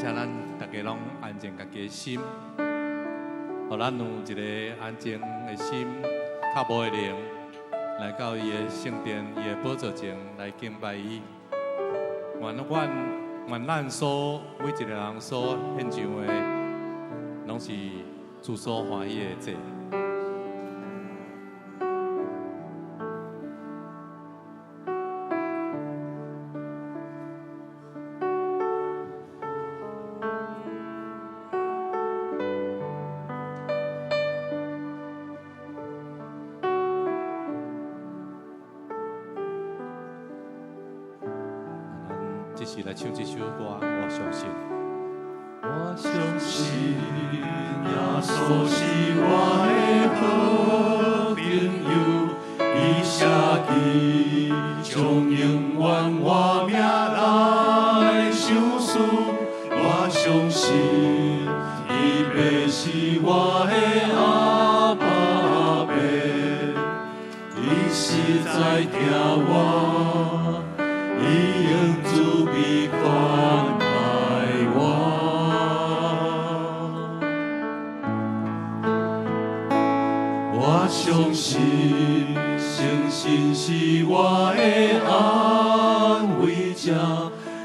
請咱大家攏安靜家己的心，予咱有一个安靜的心，較無的靈，來到伊的聖殿、伊的寶座前來敬拜伊。願阮願咱所每一個人所獻上的，攏是主所歡喜的祭。這時來唱這首歌，我相信。我相信耶穌是我的好朋友，伊捨己將永遠活命來賞賜。我相信天父是我的阿爸父，伊實在疼我，伊用慈悲款待我。我相信聖神是我的安慰者，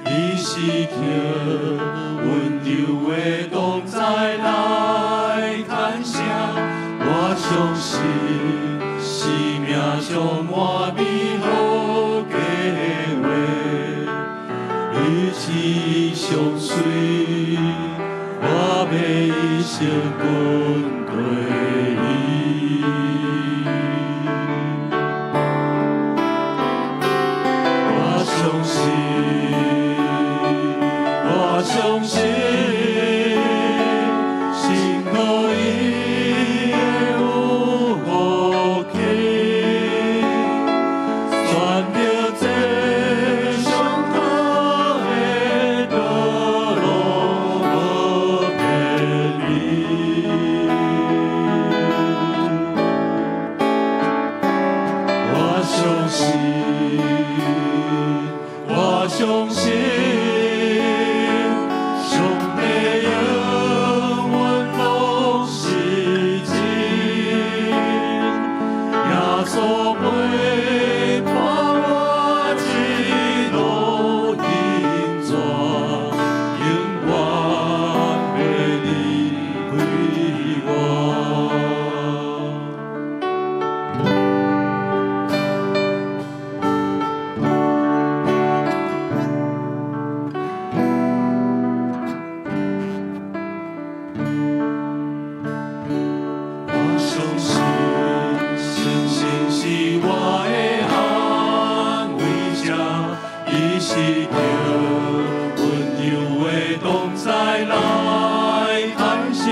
伊時刻溫柔的同在來牽聲。我相信生命充滿美好計劃，與此相隨，我欲一生跟隨伊。我相信，我相信，信靠伊會有福氣，選擇這上好的道路，無偏離。我相信，我相信，上帝永遠攏是真，耶穌陪伴我一路行逝，永遠袂離開我。我相信，聖神是我的安慰者，伊時刻溫柔的同在來牽聲。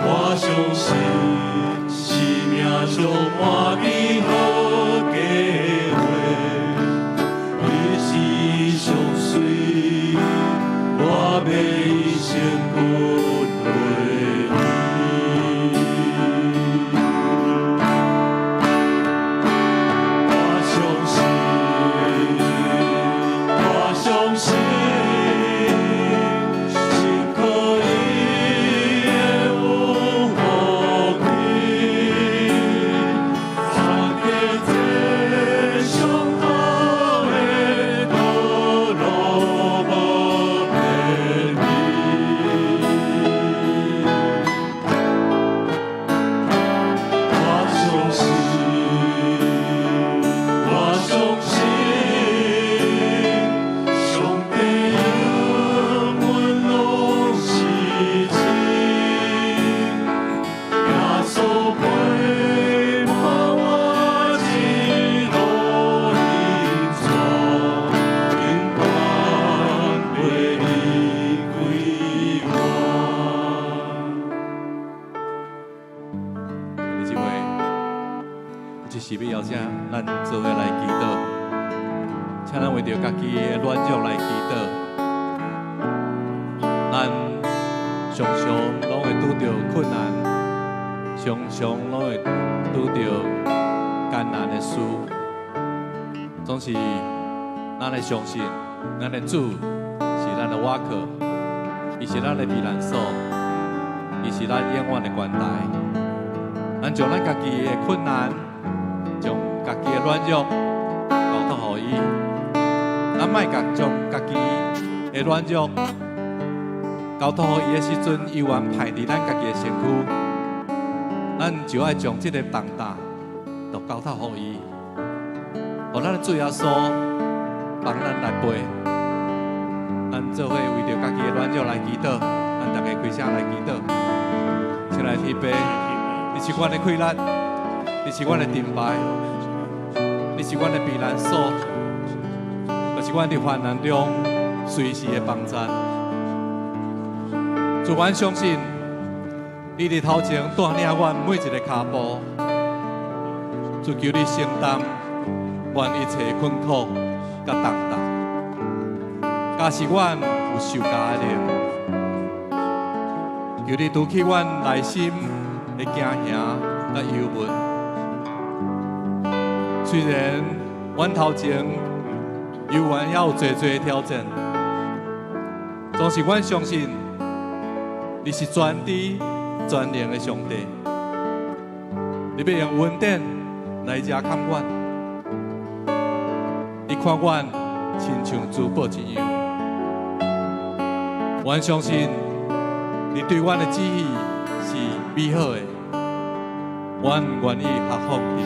我相信，生命充滿美好計劃，與此相隨，我欲一生跟隨伊。我相信，我相信，信靠伊會有福氣，選擇這上好的道路，無偏離。我相信，我相信，上帝永遠攏是真，耶穌陪伴我一路行逝，永遠袂離開我。兄弟姊妹，這時欲邀請咱做伙來祈禱，請咱為著家己的軟弱來祈禱。咱常常攏會拄著困難，常常攏會拄著艱難的事，總是咱會相信，咱的主是咱的倚靠，伊是咱的避難所，伊是咱永遠的關台。咱將咱家己的困難，將家己的軟弱交託予伊。咱莫共將家己的軟弱交託予伊的時陣，伊有安排佇咱家己的身軀，咱就愛將這個重擔都交託予伊，予咱的主耶穌幫咱來背。咱做伙為著家己的軟弱來祈禱，咱大家開聲來祈禱。親愛的天父，你是阮的氣力，你是阮的盾牌，你是阮的避難所，就是阮佇患難中隨時的幫贊。主，阮相信你佇頭前帶領阮每一个跤步，主，求你承擔阮一切困苦佮重擔，假使阮有受教的靈，求你除去阮內心的驚嚇佮憂悶。雖然阮頭前猶原猶有濟濟挑戰，總是阮相信你是全知全能的上帝，你欲用恩典來遮看阮，你看阮親像珠寶一樣。阮相信你對阮的旨意是美好的，阮願意降服佇你，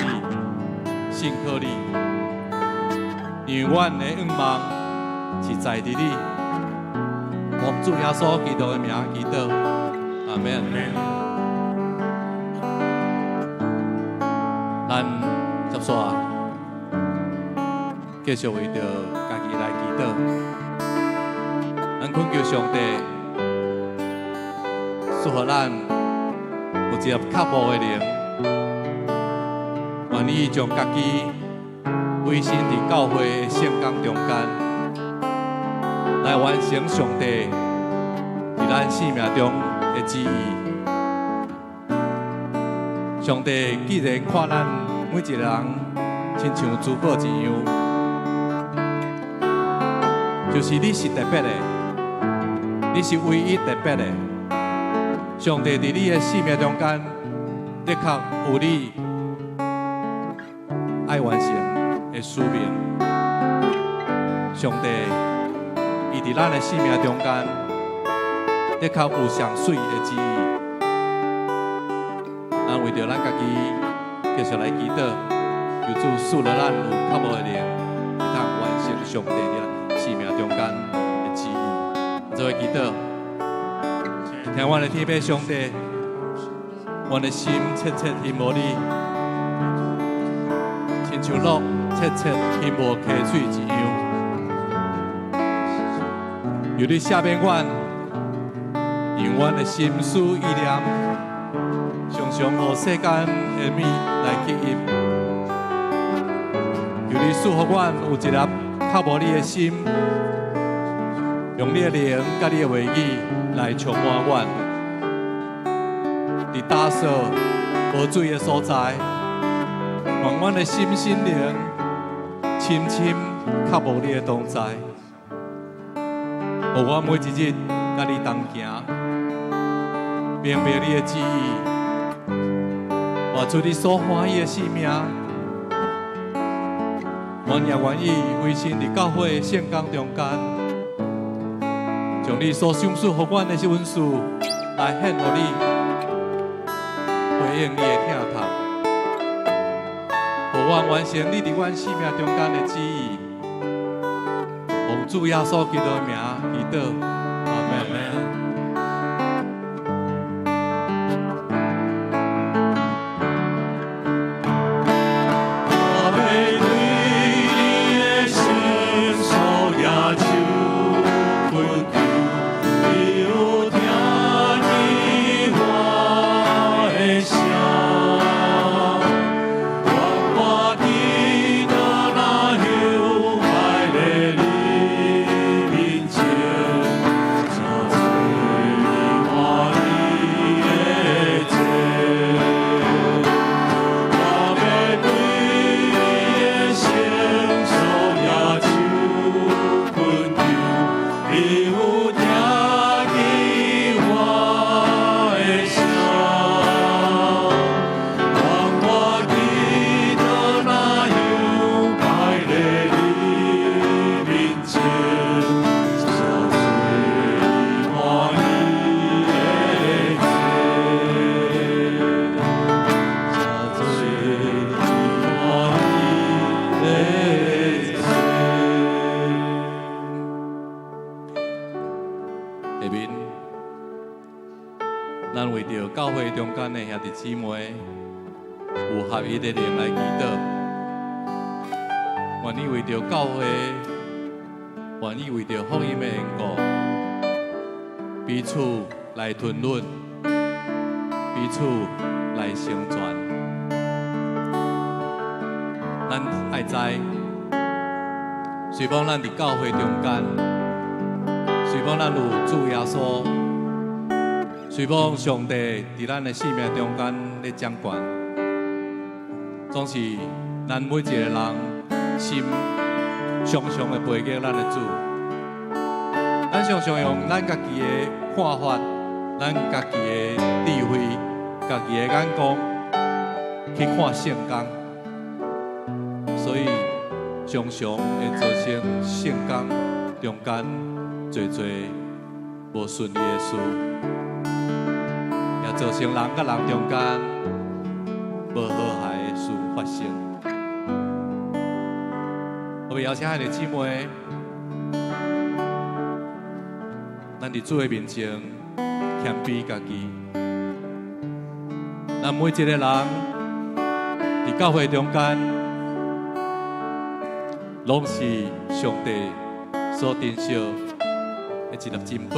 信靠你，因為阮的願望是在佇你。奉主耶穌基督的名祈禱，阿門。咱接紲繼續為著家己來祈禱，咱懇求上帝賜予咱有一粒渴慕的靈，願意將家己委身佇教會的聖工中間，來完成上帝佇咱生命中的旨意。上帝既然看咱每一個人親像珠寶一樣，就是你是特別的，你是唯一特別的。上帝佇你的生命中間，的確有你愛完成的使命。上帝伊佇咱的生命中間，的確有上媠的旨意。咱為著咱家己繼續來祈禱，求主賜予咱有渴慕的靈，會當完成上帝佇咱生命中間的旨意。做伙祈禱，聽阮的天父上帝，阮的心切切希望你，親像鹿切切希望溪水一樣。求你赦免阮，讓阮的心思意念常常予世間的物來吸引。求你賜予阮有一粒渴慕你的心，用你的靈佮你的話語來充滿阮。佇乾燥無水的所在，願阮的心心靈深深渴慕你的同在，予我每一日佮你同行，明白你的旨意，活出你所歡喜的生命。阮也願意委身佇教會的聖工中間，將你所賞賜予阮的恩賜來獻予你，回應你的疼痛，予阮完成你佇阮生命中間的旨意。奉主耶穌基督的名祈禱，阿門。我欲對你的心所舉手懇求，你有聽見我的聲。願我祈禱若向拜在你面前，下面，咱為著教會中間的兄弟姊妹有合一的靈來祈禱，願意為著教會，願意為著福音的緣故，彼此來吞忍，彼此來成全。咱愛知，雖講咱佇教會中間，雖講咱有主耶穌，雖講上帝佇咱的生命中間咧掌權，總是咱每一個人心常常會背逆咱的主。咱常常用咱家己的看法、咱家己的智慧、家己的眼光去看聖工，所以常常會造成聖工中間濟濟無順利的事，也造成人佮人中間無和諧的事發生。我欲邀請兄弟姊妹，咱佇主的面前謙卑家己。咱每一個人佇教會中間，攏是上帝所珍惜的一粒珍寶。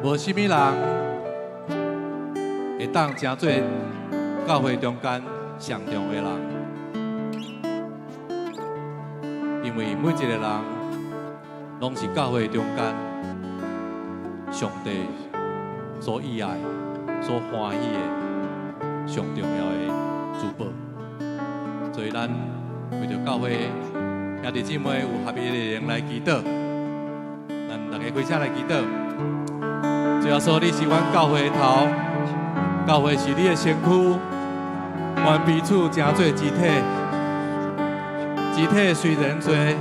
無啥物人會當成做教會中間上重要的人，因為每一個人攏是教會中間上帝所喜愛、所歡喜的上重要的珠寶。所以咱為著教會兄弟姊妹有合一的靈來祈禱，咱大家開聲來祈禱。主耶穌，你是阮教會的頭，教會是你的身軀，願彼此成做肢體。肢體雖然濟，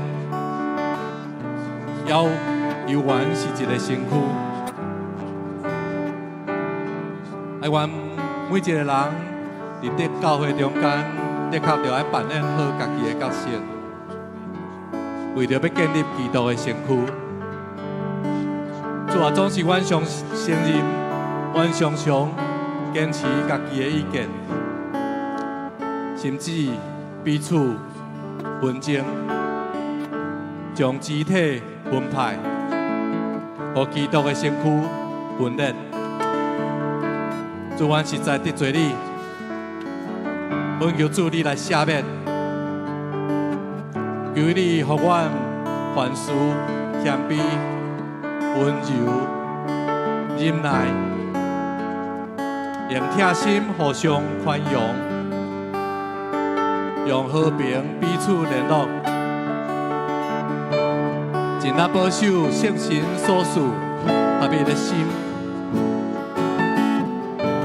猶猶原是一個身軀。愛願每一個人佇這教會中間，的確著愛扮演好家己的角色，為著欲建立基督的身軀。主啊，總是阮常承認，阮常常堅持家己的意見，甚至彼此紛爭，將肢體分派，予基督的身軀分裂。主，阮實在得罪你，懇求主你來赦免，求你予阮凡事謙卑、溫柔、忍耐，用疼心互相寬容，用和平彼此聯絡，盡力保守聖神所賜合一的心，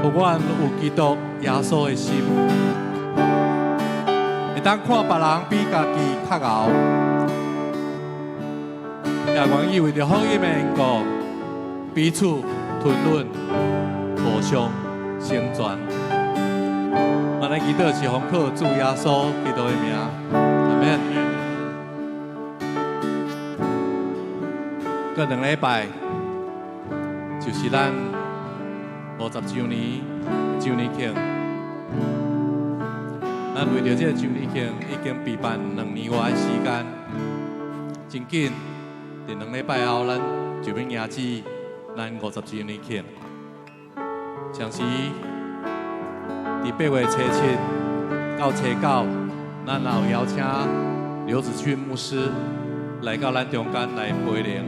予阮有基督耶穌的心，會當看別人比家己較𠢕，也願意為著福音的緣故，彼此吞忍，互相成全。我來祈禱是奉靠主耶穌基督的名，阿們。過2禮拜就是咱50週年週年慶。咱為著這個週年慶已經備辦2年外的時間，真緊，佇2禮拜後，咱就欲迎接咱50週年慶。上時佇8月初7到初9，咱也有邀請劉子俊牧師來到咱中間來陪靈。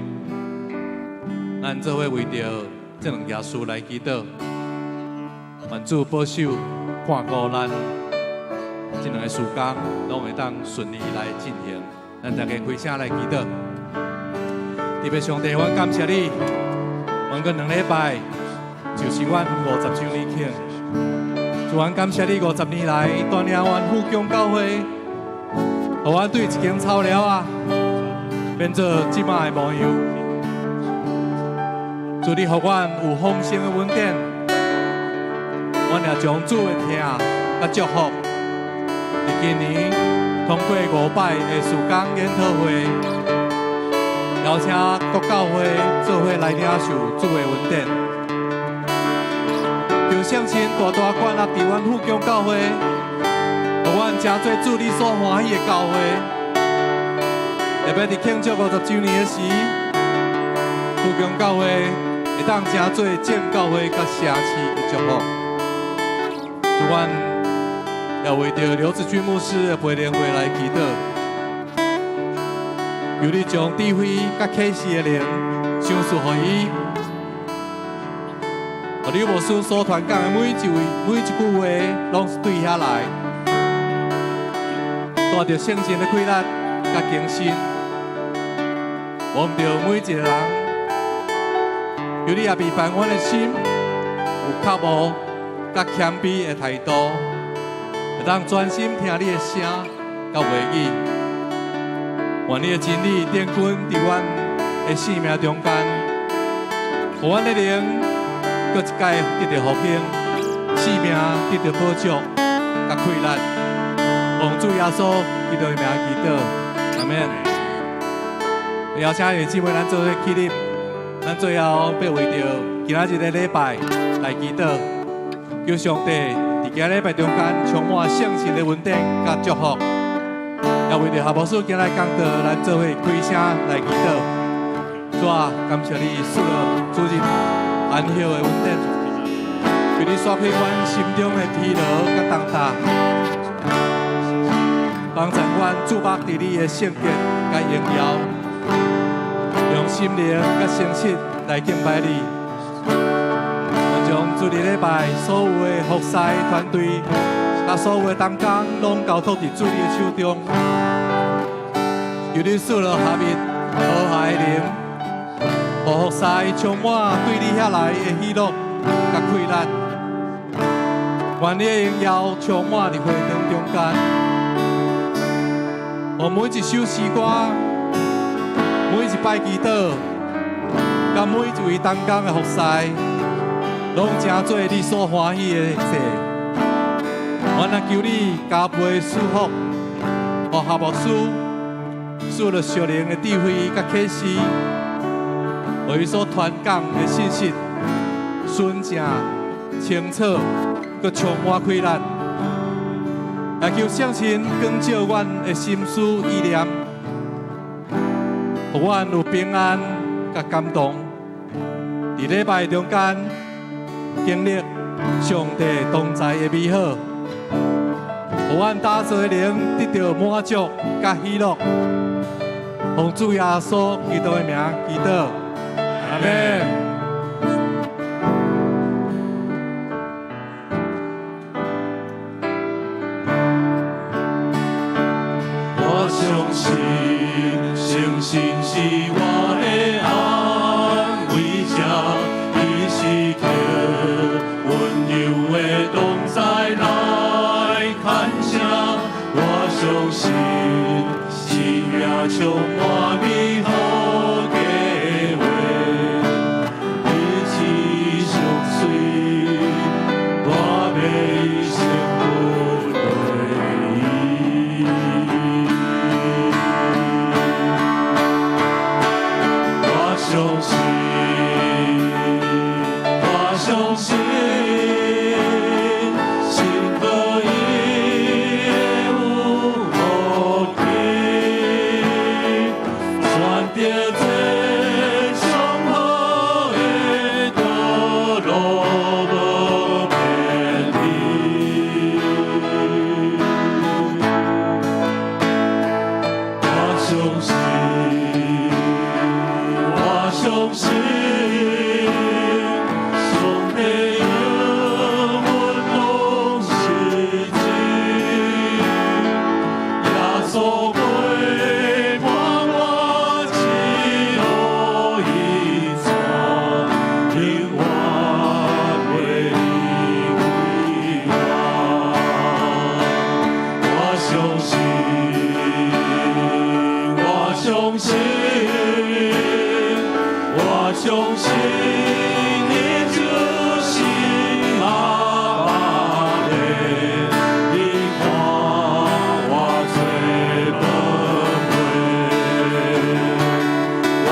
咱做伙為著這兩件事來祈禱，願主保守看顧咱這兩個事工，攏會當順利來進行。咱大家開聲來祈禱。特別上帝，阮感謝你，阮閣2禮拜就是阮50週年慶。主，阮感謝你50年來帶領阮富強教會，予阮對一間草寮仔變做這擺的模樣。主，你予阮有豐盛的恩典，阮也將主的疼佮祝福，佇今年通過5擺的事工研討會，邀請各教會做伙來領受主的恩典。求聖神大大降臨佇阮富強教會，予阮成做主你所歡喜的教會。特別佇慶祝50週年的時，富強教會會當成做眾教會佮城市的祝福。主，阮也為著劉子君牧師的培靈會來祈禱，求你將智慧佮啟示的靈賞賜予伊，予劉牧師所傳講的每一位每一句話，攏是對遐來，帶著聖神的氣力佮更新，摸著每一個人，求你也備辦阮的心，有渴慕佮謙卑的態度，會當專心聽你的聲佮話語，願你的真理定根佇阮的生命中間，予阮的靈閣一擺得著復興，生命得著保障佮氣力。奉主耶穌基督的名祈禱，阿們。邀請弟兄姊妹，咱做伙起立，咱最後欲為著今仔日的禮拜來祈禱，求上帝佇今禮拜中間充滿聖神的恩典佮祝福，也為著夏牧師今日講道，咱做伙開聲來祈禱。主啊，感謝你賜予主日安息的恩典，求你刷開阮心中的疲勞佮重擔，幫助阮注目佇你的聖潔佮榮耀，用心靈佮誠實來敬拜你。阮將主日禮拜所有的服侍團隊，佮所有的同工，攏交託佇主你的手中。求你賜予合一和諧的靈，予服侍充滿對你遐來的喜樂佮氣力。願你的榮耀充滿佇會堂中間，予每一首詩歌，每一擺祈禱，佮每一位同工的服侍，攏成做你所歡喜的祭。阮來求你加倍賜福，予夏牧師賜予屬靈的智慧佮啟示，予伊所傳講的信息純正、清楚，閣充滿氣力。來求聖神光照阮的心思意念，予阮有平安佮感動。佇禮拜中間經歷上帝同在的美好，予阮打坐的靈得著滿足佮喜樂。奉主耶穌基督的名祈禱，阿們。我相信，聖神是我的安慰者，伊時刻溫柔的同在來牽引。我相信，生命充滿美好計劃，一起相隨，我欲一生跟隨伊。我相信，我相信，信合一有福氣，選擇這上好的道路，無偏離。我相信，我相信，上帝應允攏是真。耶穌陪伴我一路一轉，永遠袂離開我。我相信，我相信，我相信你就是阿爸的，你看我做寶貝。我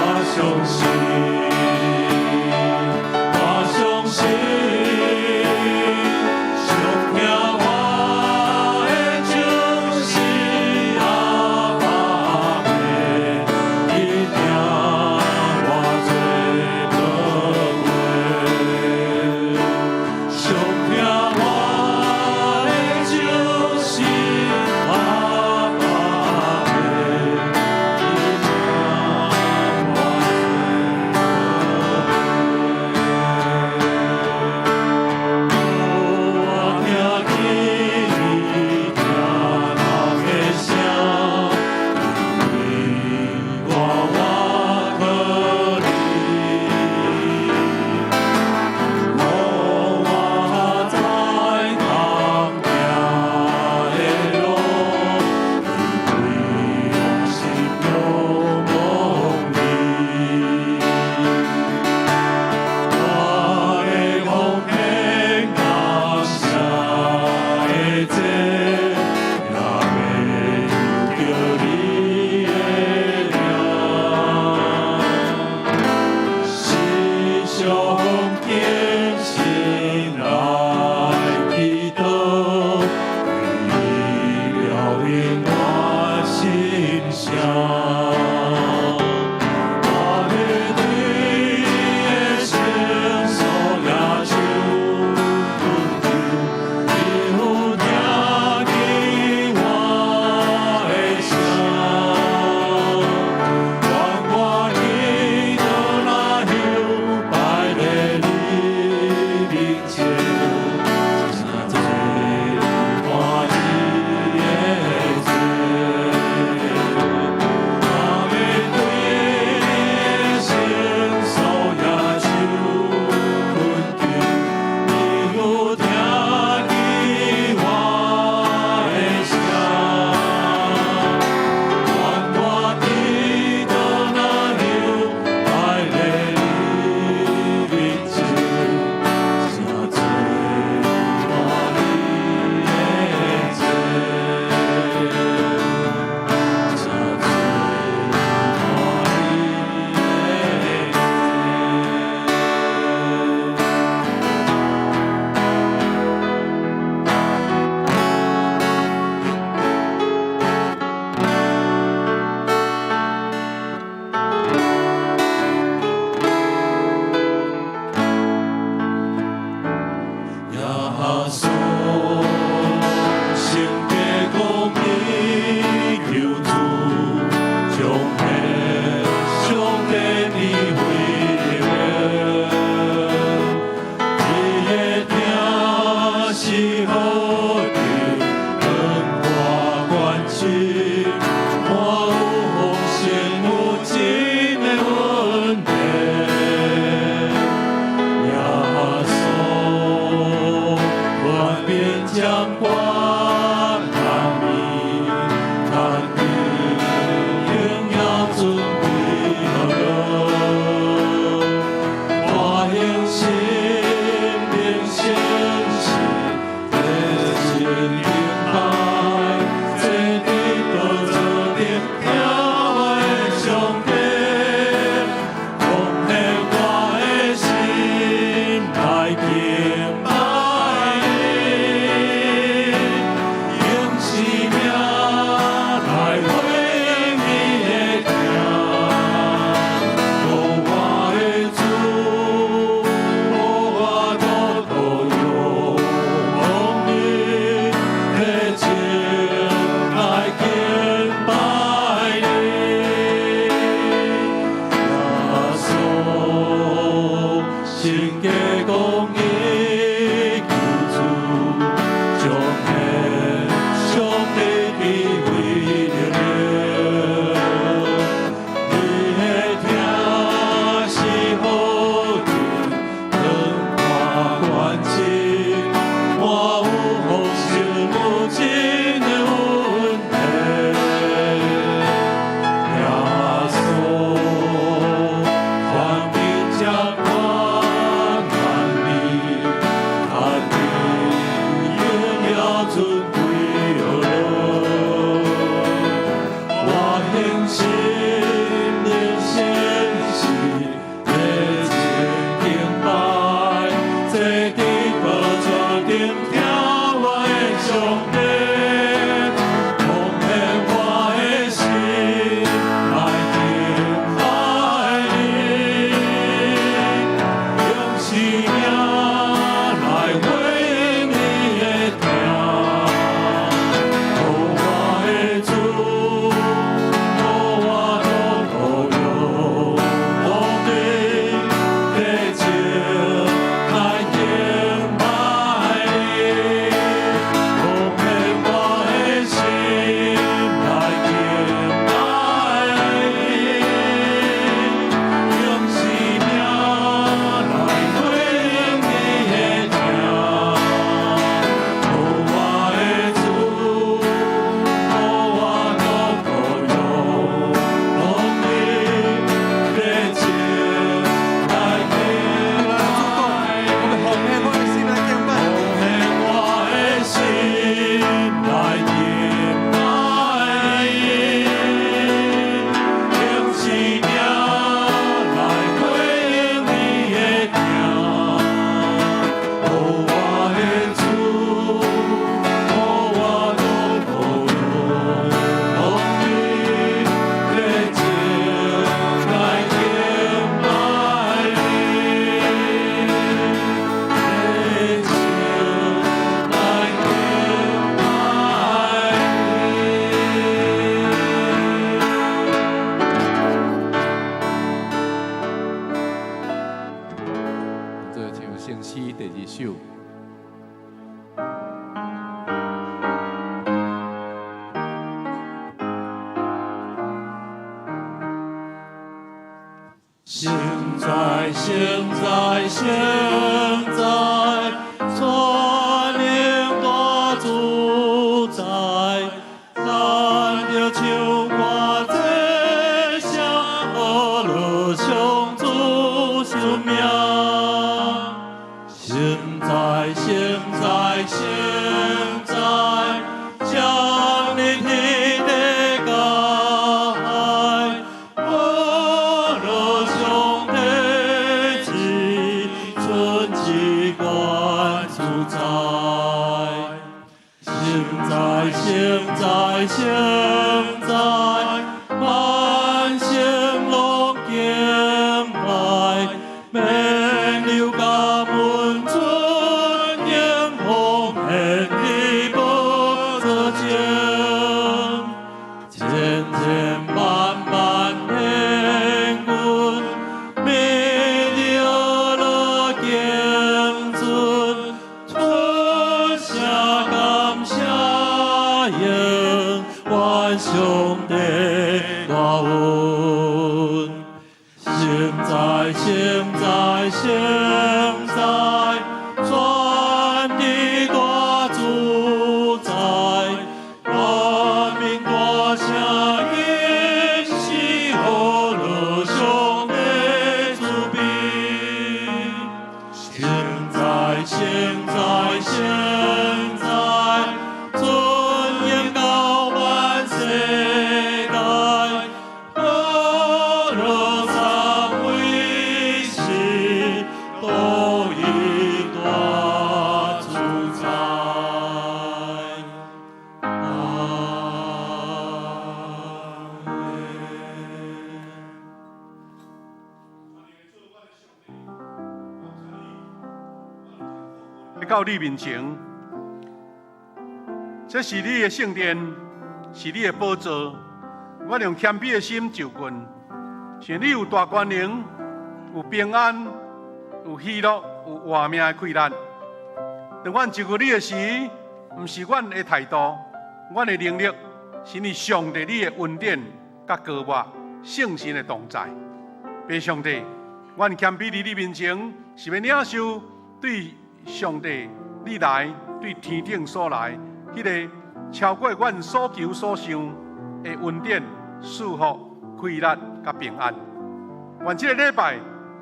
詩第二首。聖哉，聖哉，聖哉，全能大主宰，咱著唱歌讚聲，呵樂上主聖名。聖哉，聖哉，聖哉，掌理天地海，呵樂上帝至尊至懸主宰。聖哉，聖哉，聖哉，萬聖攏敬拜，免留感恩尊榮奉獻佇寶座前，千千萬萬天軍，每日呵樂敬尊，出聲感謝永遠上帝大恩。聖哉，聖哉，聖哉，全地大主宰，萬民大聲吟詩呵樂上帝慈悲。聖哉，聖哉，聖哉，尊榮到萬世代，呵樂讚美是獨一大主宰。阿們。來到你面前，這是你的聖殿，是你的寶座。我用謙卑的心就近，是你有大權能，有平安，有喜樂，有活命的氣力。當阮就近你的時，毋是阮的態度，阮的能力，是你上帝你的恩典佮膏抹，聖神的同在。父上帝，阮謙卑佇你面前，是欲領受對上帝你來，對天頂所來，彼個超過阮所求所想的恩典、祝福、氣力佮平安。願這个禮拜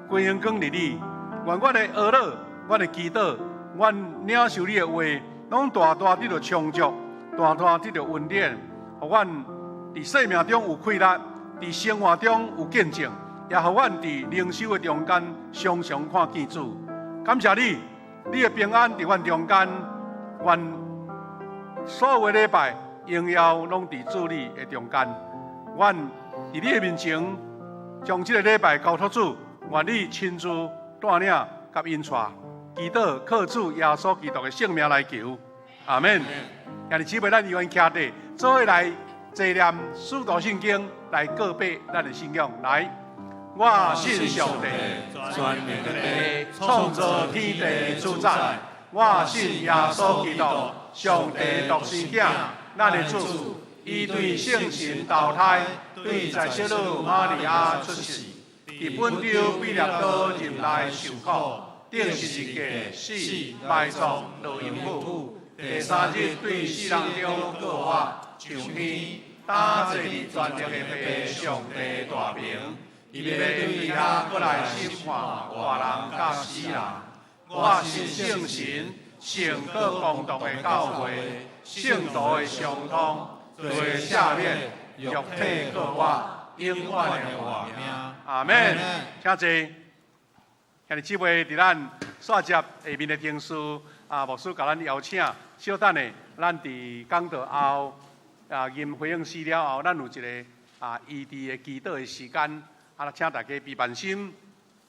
歸榮光佇你，願阮的呵樂、阮的祈禱、阮領受你的話，攏大大得著充足，大大得著恩典，予阮佇生命中有氣力，佇生活中有見證，也予阮佇靈修的中間常常看見主。感謝你，你的平安佇阮中間，願所有的禮拜榮耀攏佇主你的中間。阮佇你的面前，將這個禮拜交託主，願你親自帶領佮引帶，祈禱靠主耶穌基督的聖名來求，阿們。兄弟姊妹，咱依然徛佇，做伙來齊念使徒信經來告白咱的信仰。來，我信上帝，全能的父，創造天地的主宰。我信耶穌基督，上帝獨生子，咱的主。伊對聖神投胎，對在聖女瑪利亞出世，佇本丟彼拉多入內受苦，釘十字架死埋葬落陰府，第三日對死人中復活，上天，擔坐佇全能的父上帝大爿，伊欲對遐閣來審判活人佮死人。我信聖神，聖各公同的教會，聖徒的相通，罪的赦免，肉體復活，永遠的活命。阿們。請坐。兄弟姊妹，佇咱煞接下面的程序，啊，牧師共咱邀請，稍等下，咱佇講道後，啊，吟回應詩了後，咱有一个醫治的祈禱的時間，啊，請大家備辦心，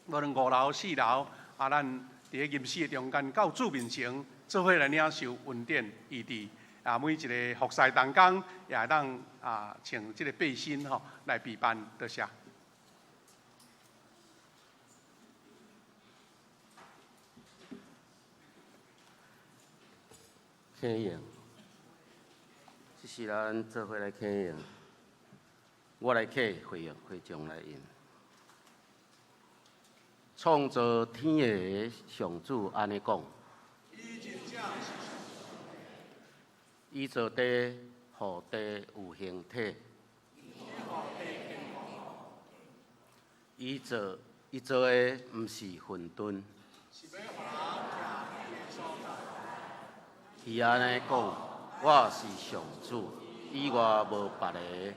無論五樓四樓，啊，咱佇咧吟詩的中間到主面前，做伙來領受恩典醫治。啊，每一个服侍同工也會當啊，穿這个背心吼來備辦，多謝。啟用，這是咱做伙來啟用。我來啟，會用會眾來應。創造天的上主按呢講：伊造地，予地有形體。伊造的毋是混沌。伊按呢講：我是上主，以外無別个。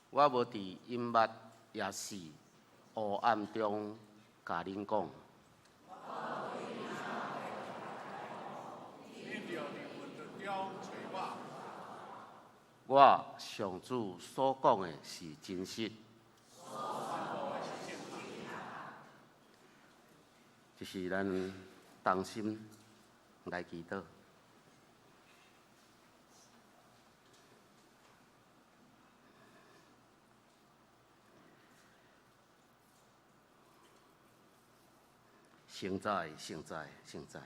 我無佇隱密，也是黑暗中共恁講。我上主所講的是真實。這是咱同心來祈禱。聖哉，聖哉，聖哉！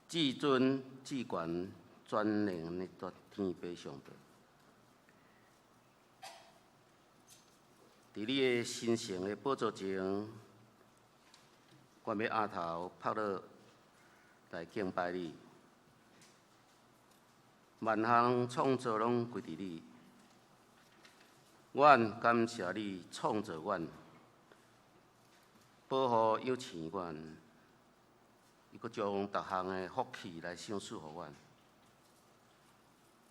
至尊至懸全能的天父上帝，佇你的神聖的寶座前，我欲仰頭伏落來敬拜你。萬項創造攏歸佇你，阮感謝你創造阮。保護養生阮，伊閣將逐項的福氣來賞賜予阮。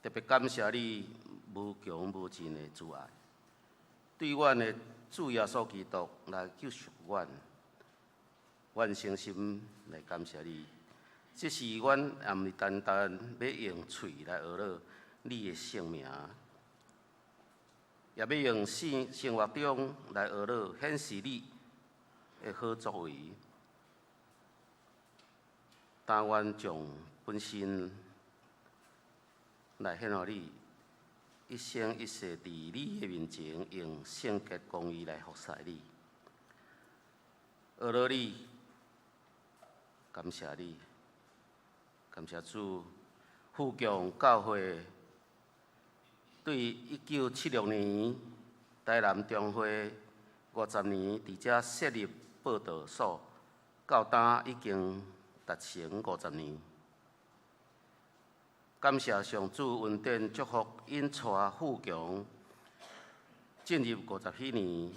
特別感謝你無窮無盡的慈愛，對阮的主耶穌基督來救贖阮。阮誠心來感謝你，這是阮也毋是單單欲用喙來呵咾你的聖名，也欲用生活中來呵咾顯示你的好作為。但願將本身來獻予你，一生一世佇你的面前，用聖潔公義來服侍你，呵咾你，感謝你，感謝主，富強教會對1976年台南中會50年佇遮設立報道所，到今已經達成50年。感謝上主恩典祝福，𪜶帶富強進入50禧年，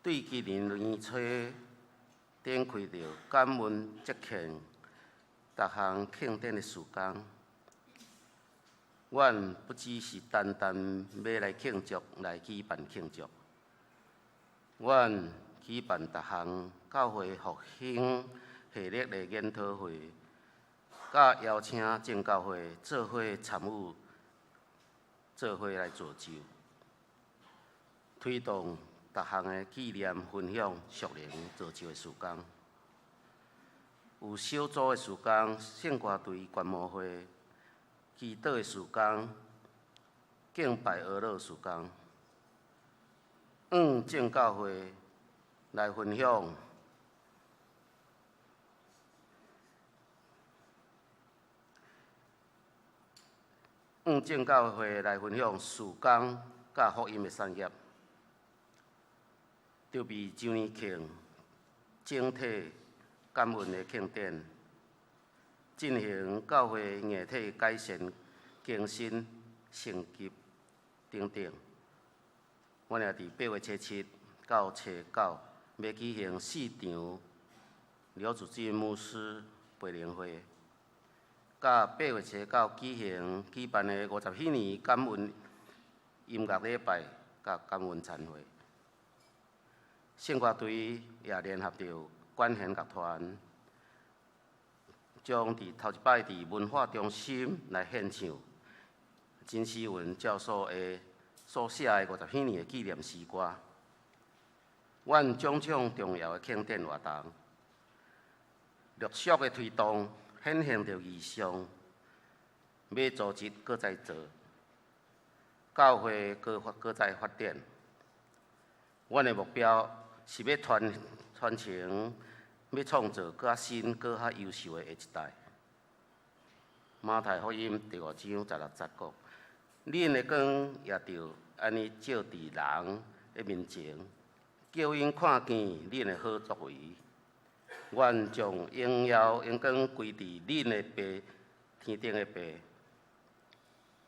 對今年年初展開著感恩節慶逐項慶典的時間。阮不只是單單欲來慶祝，來舉辦慶祝，阮舉辦逐項教會復興系列的研討會，佮邀請眾教會做伙參與，做伙來造就，推動逐項的紀念分享、屬靈造就的時間。有小組的時間，聖歌隊觀摩會、祈禱的時間、敬拜呵咾時間，眾教會來分享。眾教會來分享事工佮福音的產業，籌備周年慶整體感恩的慶典，進行教會硬體改善、更新、升級等等。阮也佇8月初7到初9，欲舉行四場劉祖進牧師培靈會，佮8月初9舉辦的50禧年感恩音樂禮拜佮感恩餐會。聖歌隊也聯合著管弦樂團，將佇頭一擺佇文化中心來獻唱金希文教授的所寫的50禧年的紀念詩歌。阮種種重要的慶典活動，陸續的推動，顯現著異象，欲組織閣再做，教會閣再發展。阮的目標是欲傳承，欲創造閣較新、閣較優秀的下一代。馬太福音第五章十六節講：恁的光也著按呢照佇人的面前，叫𪜶看見恁的好作為，願將榮耀榮光歸佇恁的爸，天頂的爸。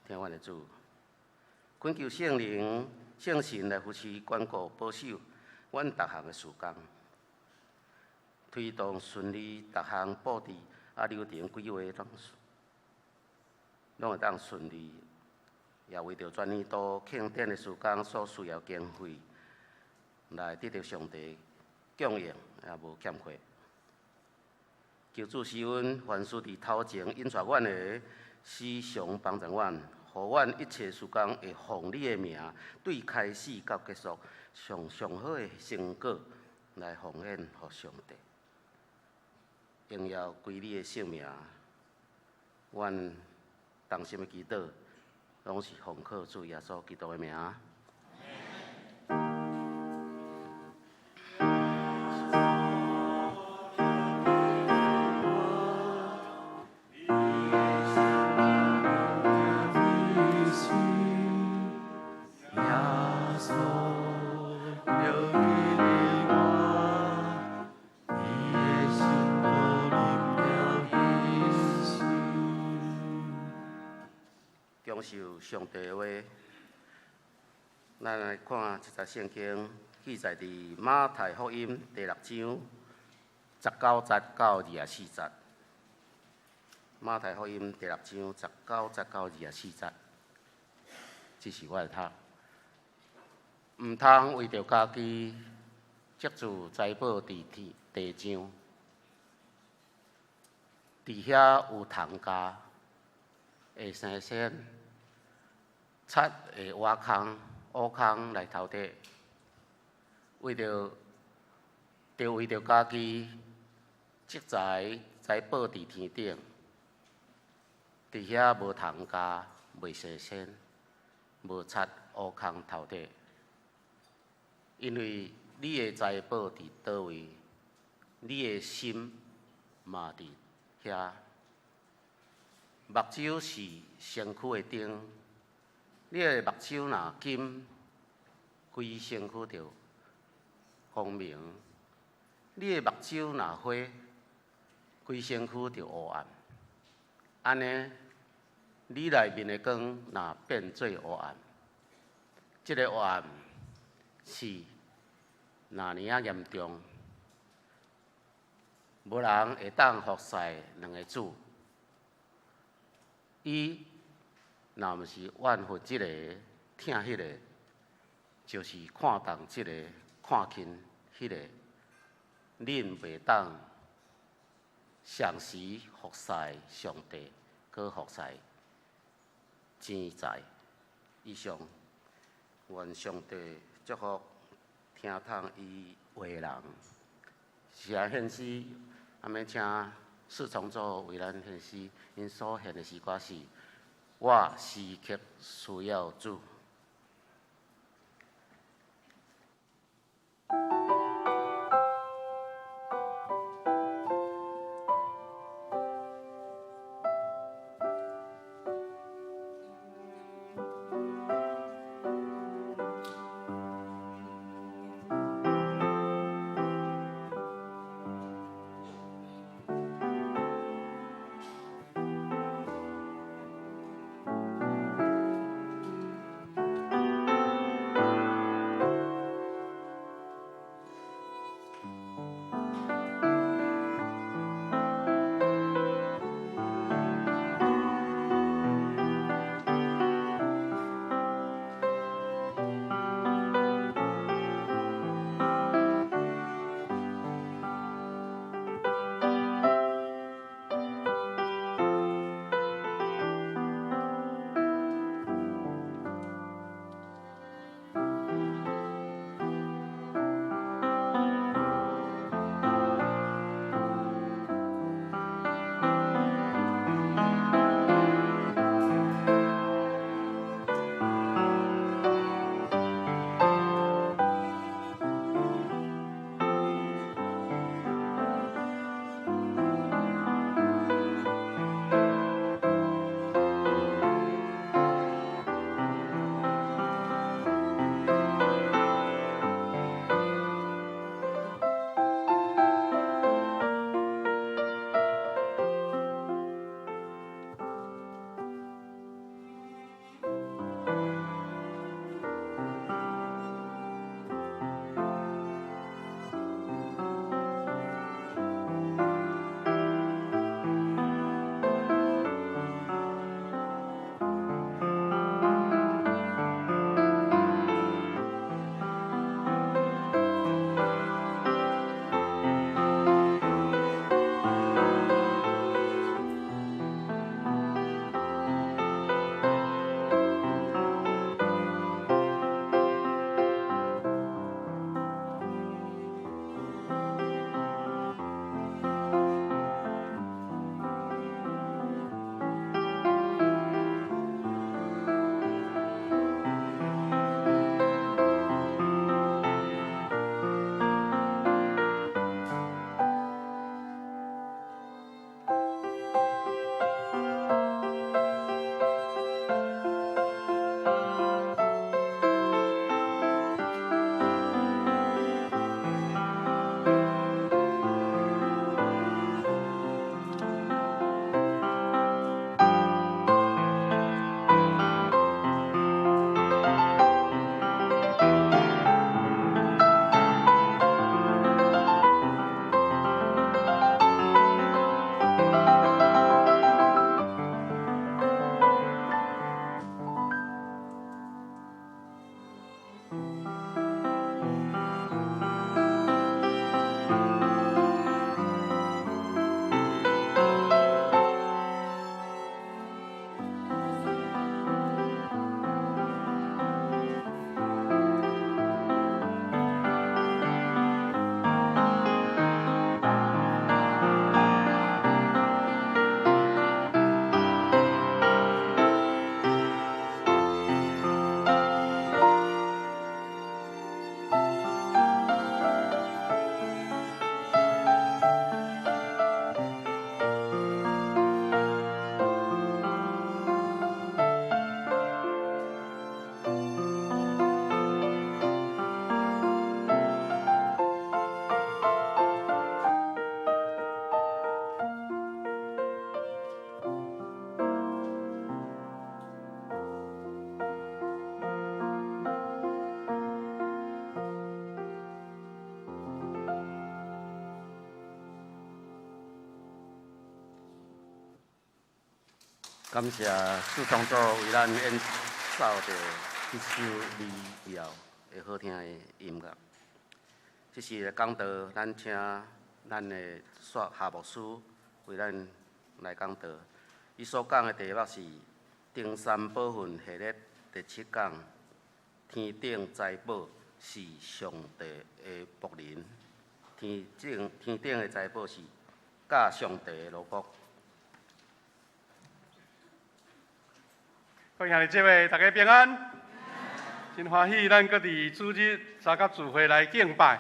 聽阮的主，懇求聖靈、聖神來扶持、關顧、保守阮逐項的事工，推動順利逐項布置啊流程規劃攏會當順利，也為著全年度慶典的事工所需要經費，來得著上帝供應，也無欠缺。求主賜恩，凡事佇頭前引帶阮的，時常幫助阮，予阮一切事工會奉你的名，對開始到結束，上上好的成果來奉獻予上帝，榮耀歸你的聖名。阮同心的祈禱，攏是奉靠主耶穌基督的名。受上帝的話，咱來看這節聖經記載佇馬太福音第六章十九節到二十四節。馬太福音第六章十九節到二十四節，這是我來讀。毋通為著家己積聚財寶佇天地上，佇遐有蟲蚱會生鉎，賊會挖空、挖空來偷提，為著著為著家己積財財寶佇天頂，佇遐無蟲蚱，袂生鉎，無賊挖空偷提。因為你的財寶佇佗位，你的心嘛佇遐。目睭是身軀的燈。你的目睭若金，規身軀就光明；你的目睭若花，規身軀就烏暗。按呢，你內面的光若變做烏暗，這个烏暗是若爾仔嚴重，無人會當服侍兩个主。伊若毋是怨恨這个，疼彼个，就是看重這个，看輕彼个。恁袂當同時服侍上帝，閣服侍錢財。以上，願上帝祝福聽通伊話的人。是啊，獻詩，下面請四重奏為咱獻詩，𪜶所獻的詩歌是。我時刻需要主。感謝四重組為咱演奏著這首美妙的好聽的音樂。這時的講道，咱請咱的雪夏牧師為咱來講道。伊所講的題目是《登山寶訓》系列第七講：天頂財寶是上帝的僕人。天頂的財寶是佮上帝的奴僕。各位兄弟姊妹，大家平安。真歡喜，咱閣佇主日三甲聚會來敬拜。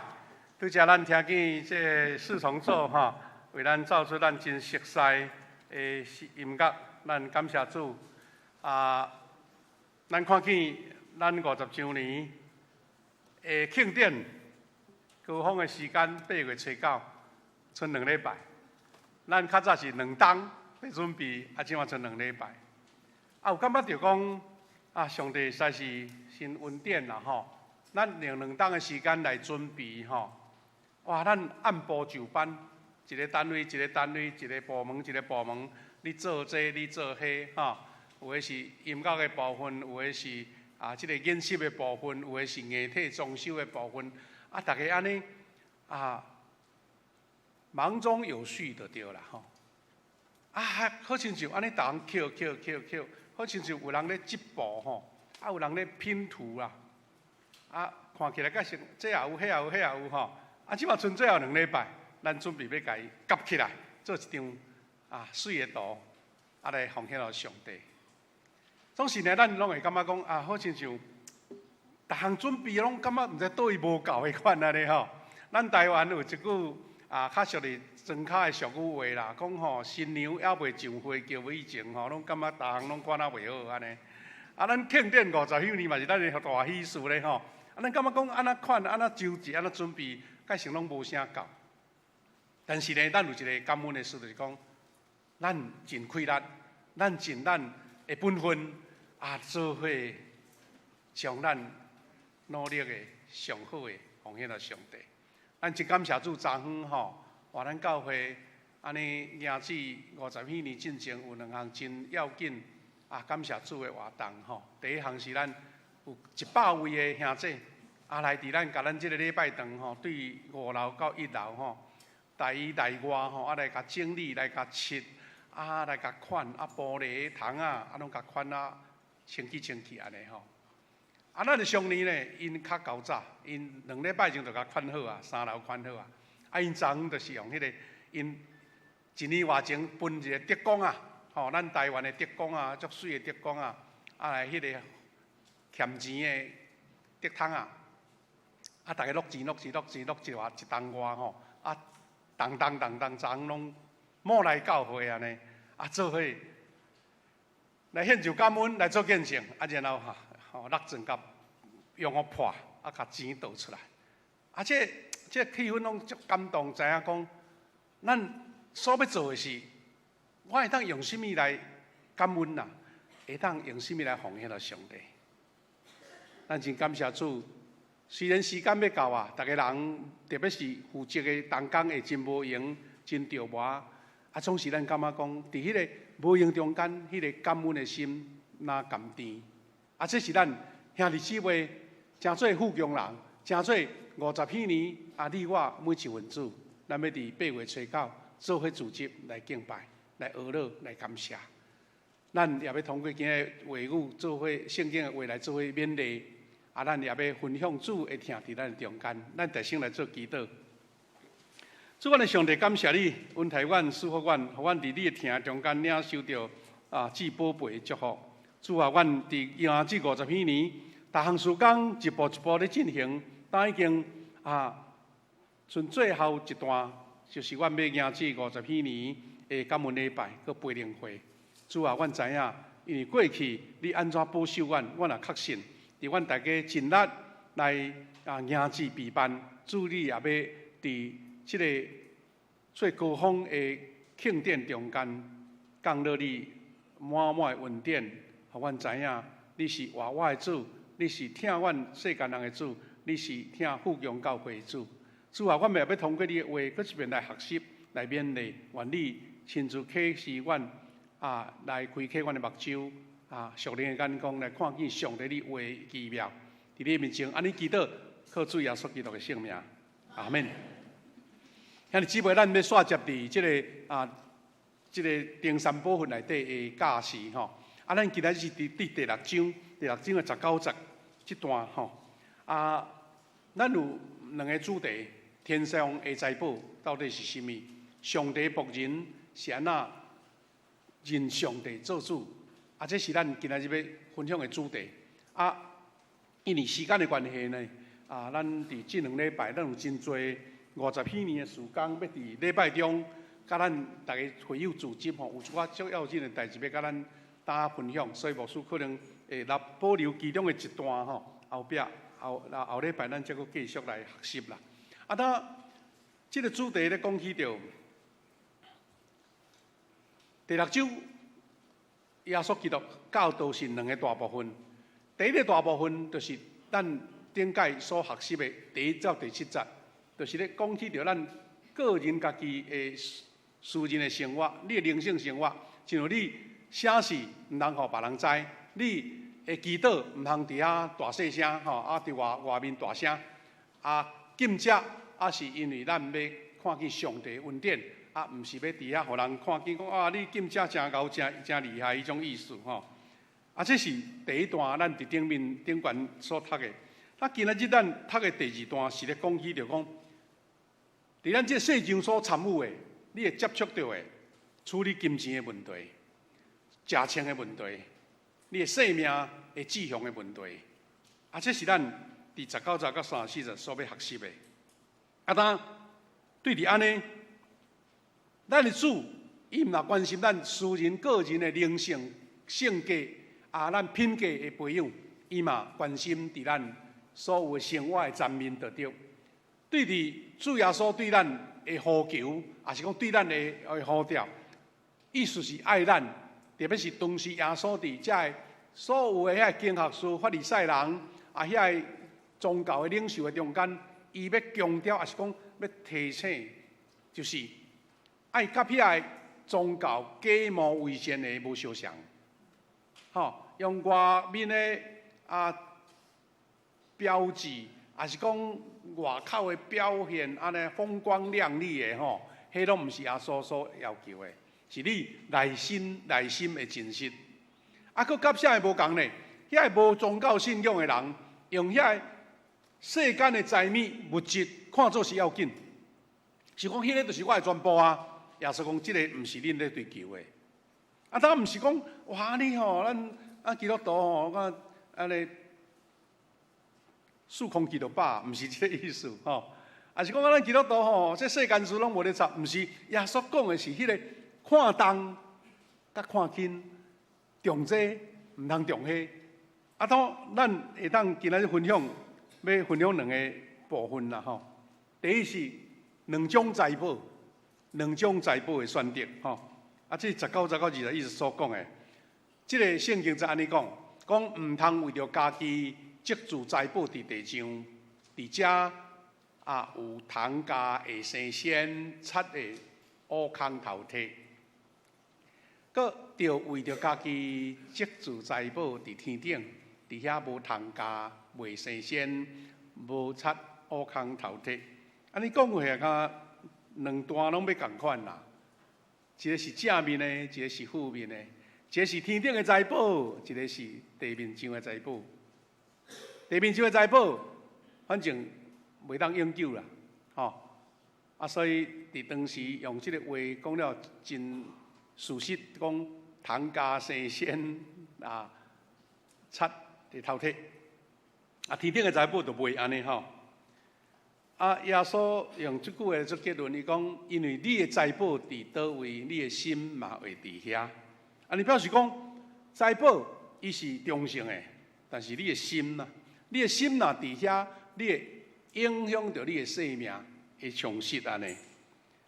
拄才咱聽見這四重奏吼，為咱奏出咱真熟悉的音樂，咱感謝主。啊，咱看見咱50週年的慶典高峰的時間，8月初9，賰2禮拜。咱較早是2冬欲準備，啊，這馬賰2禮拜。啊，有感覺著講，啊，上帝實在是真恩典啦吼！咱用2冬的時間來準備吼，哇，咱按部就班，一個單位一個單位，一個部門一個部門，你做這個，你做彼個，吼，有的是音樂的部分，有的是啊，這個演習的部分，有的是硬體裝修的部分，啊，逐家按呢啊，忙中有序就對啦吼。啊，好親像按呢，逐項抾抾抾抾。好親像有人咧織布吼，啊有人咧拼圖啦，啊看起來閣是這也有，彼也有，彼也有吼，啊這馬賰最後2禮拜，咱準備欲共伊夾起來，做一張啊媠的圖，啊來奉獻予上帝。總是呢，咱攏會感覺講啊，好親像逐項準備攏感覺毋知佗位無夠彼款按呢吼。咱台灣有一句啊，較屬於莊跤的俗語話啦，講吼新娘猶未上花轎以前吼，攏感覺逐項攏款仔袂好按呢。啊，咱慶典50週年嘛是咱的大喜事咧吼。啊，咱感覺講按怎款、按怎周詳、按怎準備，蓋成攏無啥夠。但是呢，咱有一個感恩的事，就是講，咱盡氣力，咱盡咱的本分，啊，做伙將咱努力的上好的奉獻予上帝。咱真感謝主，昨昏吼，哇！咱教會按呢迎至50歲進前有兩項真要緊啊，感謝主的活動吼。第一項是咱有100位的兄姐啊，來佇咱共咱這个禮拜堂吼，對5樓到1樓吼，內內外吼，啊來共整理，來共漆，啊來共款，啊玻璃窗仔，啊攏共款啊清氣清氣按呢吼。啊，咱的上年呢，𪜶較厚早，𪜶2禮拜前就共款好啊，3樓款好啊。啊，𪜶昨昏就是用彼个，𪜶一年外前分一个竹工啊，吼，咱台灣的竹工啊，足媠的竹工啊，啊來彼个欠錢的竹筒啊，啊，逐家落錢落錢落錢落一外一擔外吼，啊，重重重重，昨昏攏莫來教會按呢，啊，做伙來獻上感恩來做見證，啊，然後哈。吼，落鑽共用予破，啊，共錢倒出來，啊，這這氣氛攏足感動，知影講，咱所欲做的是，我會當用啥物來感恩啦，會當用啥物來奉獻予上帝。咱真感謝主，雖然時間欲到啊，逐家人特別是負責的同工會真無閒，真著忙，啊，總是咱感覺講，佇彼个無閒中間，彼个感恩的心若甘甜。啊，這是咱兄弟姊妹，誠做富強人，誠做50歲啊！你我每一份子，咱欲佇8月初9做伙組織來敬拜、來哀樂、來感謝。咱也欲通過今日話語做伙聖經的話來做伙勉勵。啊，咱也欲分享主的疼佇咱中間。咱大聲來做祈禱。主，阮的上帝，感謝你恩待阮、賜福阮，予阮佇你的疼中間領受著啊至寶貝的祝福。主啊，阮佇迎這50歲，逐項事工一步一步咧進行，但已經啊，賰最後一段，就是阮欲迎這50歲的感恩禮拜，閣培靈會。主啊，阮知影，因為過去你按怎保守阮，阮也確信，佇阮大家盡力來啊迎這備辦，主你也欲佇這个最高峰的慶典中間，降落你滿滿的恩典。予阮知影，你是活我的主，你是疼阮世間人的主，你是疼富強教會的主。主啊，阮也欲通過你的話，閣一遍來學習，來勉勵，願你親自啟示阮，啊，來開啟阮的目睭，啊，屬靈的眼光來看見上帝你話奇妙，佇你面前，按呢祈禱，靠主耶穌基督的聖名，阿門。兄弟姊妹，咱欲煞接佇這个啊，這个登山寶訓內底的教示吼。啊，咱今仔日是佇第六章，第六章的十九節這段吼。啊，咱有兩个主題：天上的財寶到底是啥物？上帝僕人是按怎認上帝做主？啊，這是咱今仔日欲分享的主題。啊，因為時間的關係呢，啊，咱佇這兩禮拜，咱有真濟五十幾年的時間，欲佇禮拜中，佮咱逐家會友組織吼，有一寡足要緊的代誌欲佮咱大家分享，所以牧師可能會來保留其中的一段吼，後壁後後禮拜咱才閣繼續來學習啦。啊，當這个主題咧講起著第六章，耶穌基督教導是兩个大部分。第一个大部分就是咱頂擺所學習的第一到第七節，就是咧講起著咱個人家己的私人的生活，你的靈性生活，親像你寫事毋通予別人知，你的祈禱毋通佇遐大細聲吼，啊佇外外面大聲，啊禁食，啊是因為咱欲看見上帝恩典，啊毋是欲佇遐予人看見講啊你禁食誠𠢕誠誠厲害彼種意思吼。啊，這是第一段咱佇頂面頂懸所讀的。啊，今仔日咱讀的第二段是咧講起著講，佇咱這世上所參與的，你會接觸著的，處理金錢的問題、食穿的問題、你的生命的志向的問題。啊，這是咱佇十九節到三十四節所欲學習的。啊，當對佇按呢，咱的主伊毋若關心咱私人個人的靈性性格啊，咱品格的培養，伊嘛關心佇咱所有的生活的層面當中。對佇主耶穌對咱的呼求，抑是講對咱的呼召，意思是愛咱，特別是當時耶穌佇遮个所有的遐个經學士、法利賽人啊，遐个宗教的領袖的中間，伊欲強調，抑是講欲提醒，就是愛佮遐个宗教假冒偽善的無相像，吼，用外面的啊標誌，抑是講外口的表現，按呢風光亮麗的吼，彼攏毋是耶穌所要求的，是你內心內心的真實。啊，閣佮啥个無仝呢？遐个無宗教信仰的人，用遐个世間的財物物質看做是要緊，是講彼个就是我的全部啊。耶穌講，這个毋是恁咧追求的。啊，當毋是講哇，你吼，咱啊基督徒吼，我按呢漱空氣就飽，毋是這个意思吼。抑是講咱基督徒吼，這世間事攏無咧插，毋是耶穌講的是彼个看重佮看輕，重這毋通重彼。啊，當咱會當今仔日分享，欲分享兩个部分啦吼。第一是兩種財寶，兩種財寶的選擇吼。啊，這十九節到二十一節所講的，這个聖經就按呢講，講毋通為著家己積聚財寶佇地上，佇遮啊有蟲蛸會生蟬，賊會挖空偷提。閣著為著家己積聚財寶佇天頂，佇遐無蟲蛸，袂生蟬，無賊挖空偷提。按呢講過來，敢兩段攏欲仝款啦。一个是正面的，一个是負面的。一个是天頂的財寶，一个是地面上的財寶。地面上的財寶，反正袂當永久啦，吼。啊，所以佇當時用這个話講了真事實，講蟲蛸生蟬啊，賊會偷提。啊，天頂的財寶就袂按呢吼。啊，耶穌用這句話做結論，伊講：因為你的財寶佇佗位，你的心嘛會佇遐。啊，你表示講財寶伊是中性的，但是你的心啊，你的心若佇遐，你會影響著你的生命會充實按呢。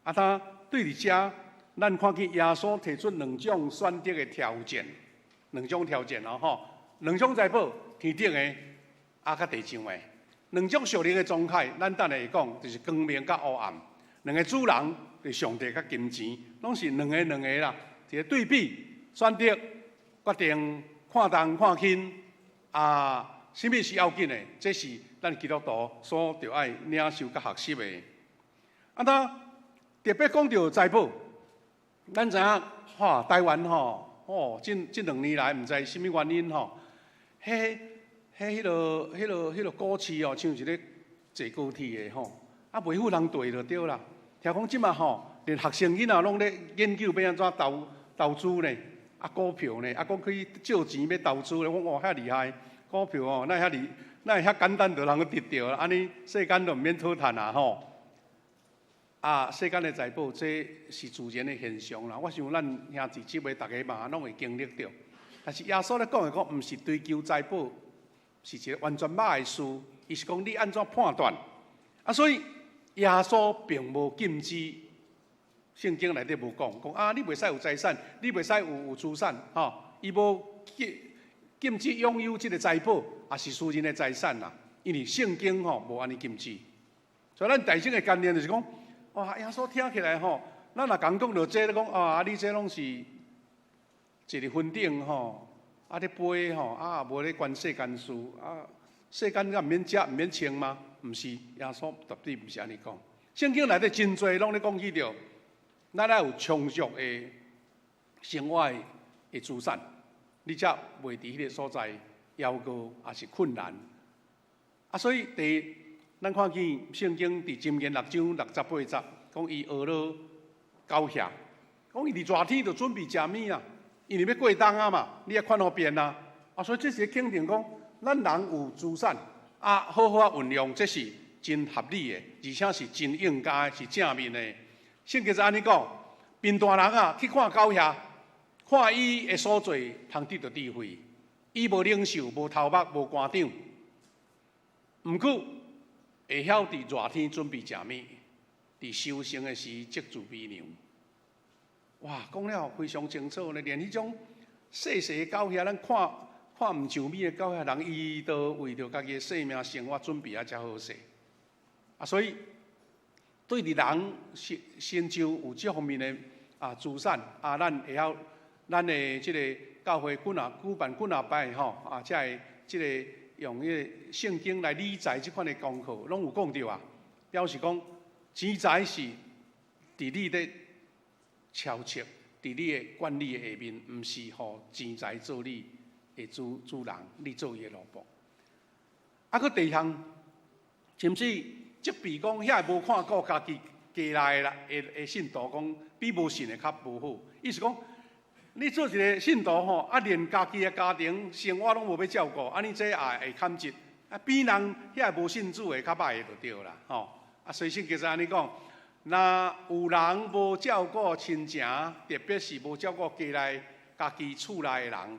啊，當對佇遮，咱看見耶穌提出兩種選擇的條件，兩種條件哦吼，兩種財寶，天頂的啊，佮地上的。兩種屬靈的狀態，咱等下會講，就是光明佮黑暗。兩个主人，就是上帝佮金錢，攏是兩个兩个啦，一个對比。选择决定看重看轻啊，啥物是要紧的？这是咱基督徒所著爱领受佮学习的。啊，那特别讲著财宝，咱知影吼，台湾吼，哦，這2年來毋知啥物原因吼，彼彼彼个、彼个、彼个股市哦，像是咧坐高鐵的吼，啊，袂赴人綴就對啦。聽講這馬吼，連學生囡仔攏咧研究欲按怎投資呢？啊，股票呢？啊，講去借錢欲投資咧，我講哦遐厲害，股票哦，哪會遐厲，哪會遐簡單就通去得著？按呢世間都毋免討趁啊吼。啊，世間的財寶，這是自然的現象啦。我想咱兄弟姊妹逐家嘛，攏會經歷著。但是耶穌咧講的講，毋是追求財寶，是一個完全歹的事。伊是講你按怎判斷。啊，所以耶穌並無禁止，聖經內底無講，講啊，你袂使有財產，你袂使有資產，吼，伊無禁止擁有這個財寶，抑是私人的財產啦。因為聖經吼無按呢禁止。所以咱大眾的觀念就是講，哇！耶穌聽起來吼，咱若共講著這，咧講啊，你這攏是坐佇雲頂吼，啊咧飛吼，啊無咧管世間事，啊世間敢毋免食毋免穿嗎？毋是，耶穌絕對毋是按呢講。聖經內底真濟攏咧講起著，咱愛有充足的生活的資產，你才袂佇彼个所在枵餓，抑是困難。啊，所以第咱看見聖經佇箴言六章六節八節，講伊學了狗餛，講伊佇熱天就準備食物啊，因為欲過冬啊嘛，你愛看予便啊。啊，所以這是肯定講，咱人有資產啊，好好啊運用，這是真合理的，而且是真應該，是正面的。聖經是按呢講，貧惰人啊去看狗餛，看伊的所做通得著智慧，伊無領袖，無頭目，無官長，毋過會曉佇熱天準備食物，佇收成的時積儲米糧。哇，講了非常清楚呢，連彼種細細的狗餛，咱看看毋上物的狗餛，人伊都為著家己的性命生活準備啊，遮好勢。啊，所以對佇人成成就有這方面的啊資產啊，咱會曉咱的這个教會幾若舉辦幾若擺吼啊，才會這个用彼個聖經來理財這款的功課，攏有講著啊。表示講錢財是佇你咧操持，佇你的管理的下面，毋是予錢財做你的主人，你做伊的奴僕。啊，閣第二項，甚至責備講遐個無看顧家己家內的啦，的信徒講比無信的較無好。意思講，你做一个信徒吼，啊，連家己的家庭生活攏無欲照顧，按呢這也會坎折，啊，比人遐個無信主的較歹的就對啦，吼。啊，所以聖經是按呢講，若有人無照顧親情，特別是無照顧家內家己厝內的人，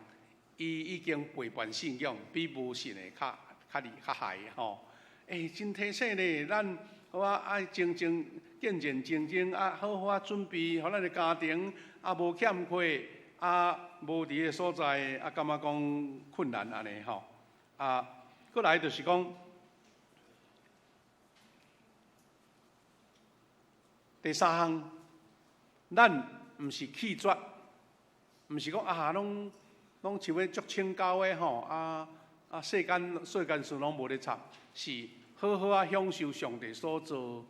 伊已經背叛信仰，比無信的較較厲較害吼。欸，真提醒呢，咱好啊愛精精見見精精啊，好好啊準備，予咱的家庭啊無欠缺，啊無佇个所在啊感覺講困難按呢吼。啊，閣來就是講第三項，咱毋是棄絕，毋是講啊攏攏像欲足清高的吼啊啊世間世間事攏無咧插，是好好啊享受上帝所造賜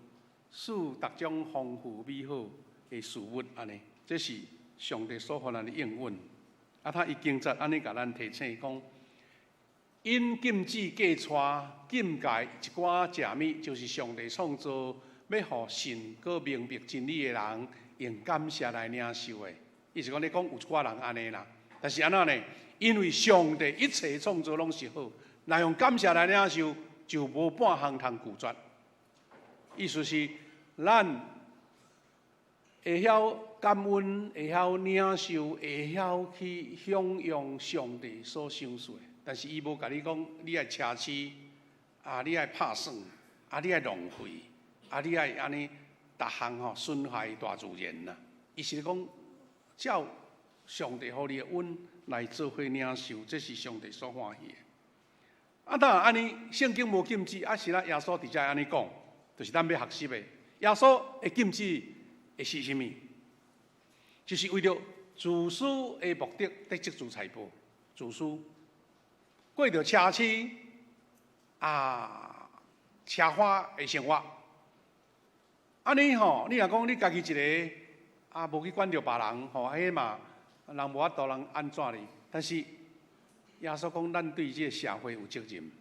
逐種豐富美好的事物按呢，這是上帝所予咱的應允。啊，他伊經節按呢共咱提醒講，𪜶禁止嫁娶、禁戒一寡食物，就是上帝創造欲予信閣明白真理的人用感謝來領受的。伊是講咧講有一寡人按呢啦，但是按怎呢？因為上帝一切創造攏是好，若用感謝來領受，就無半項通拒絕。意思是，咱會曉感恩，會曉領受，會曉去享用上帝所賞賜的。但是伊無共你講，你愛奢侈，啊，你愛拍耍，啊，你愛浪費，啊，你愛按呢，逐項吼損害大自然啦。伊是講照上帝予你的恩來做伙領受，這是上帝所歡喜的。啊，當然按呢，聖經無禁止，啊是咱耶穌佇遮按呢講，就是咱欲學習的。耶穌的禁止的是啥物？就是為著自私的目的咧積聚財寶，自私過著奢侈啊，奢華的生活。按呢吼，你若講你家己一个啊，無去管著別人吼，彼嘛人無法度人按怎你。但是耶穌講，咱對這个社會有責任。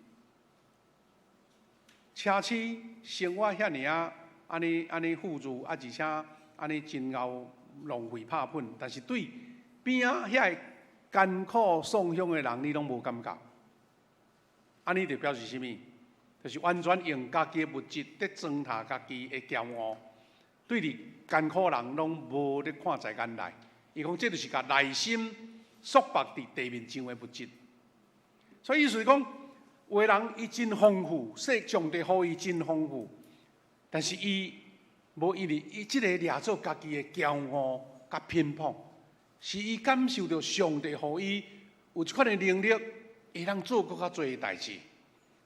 奢侈生活遐爾仔按呢按呢富足，啊而且按呢真𠢕浪費拍噴，但是對邊仔遐个艱苦喪鄉的人，你攏無感覺。按呢就表示啥物？就是完全用家己的物質佇裝沓家己的驕傲，對佇艱苦人攏無咧看在眼內。伊講這就是共內心束縛佇地面上的物質。所以意思是講，有的人伊真豐富，說上帝予伊真豐富，但是伊無因為伊這個掠做家己的驕傲佮偏頗，是伊感受著上帝予伊有這款的能力，會當做閣較濟的代誌。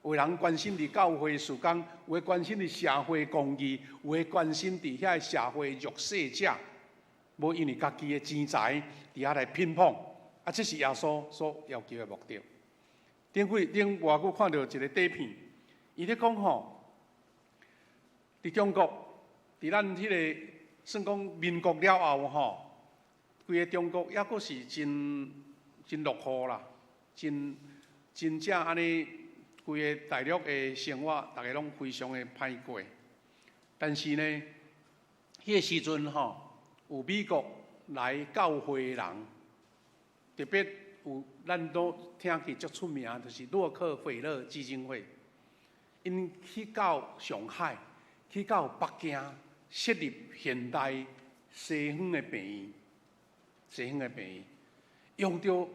有人關心佇教會事工，有的關心佇社會公義，有的關心佇遐社會弱勢者，無因為家己的錢財佇遐來偏頗，啊，這是耶穌所要求的目的。頂幾頂偌久看著一个短片，伊咧講吼，佇中國，佇咱彼个算講民國了後吼，規个中國猶閣是真真落後啦，真真正按呢。規个大陸的生活，逐个攏非常的歹過。但是呢，彼个時陣吼，有美國來教會人，特別有咱都聽起足出名，就是洛克菲勒基金會，𪜶去到上海，去到北京，設立現代西方的病院，西方的病院，用著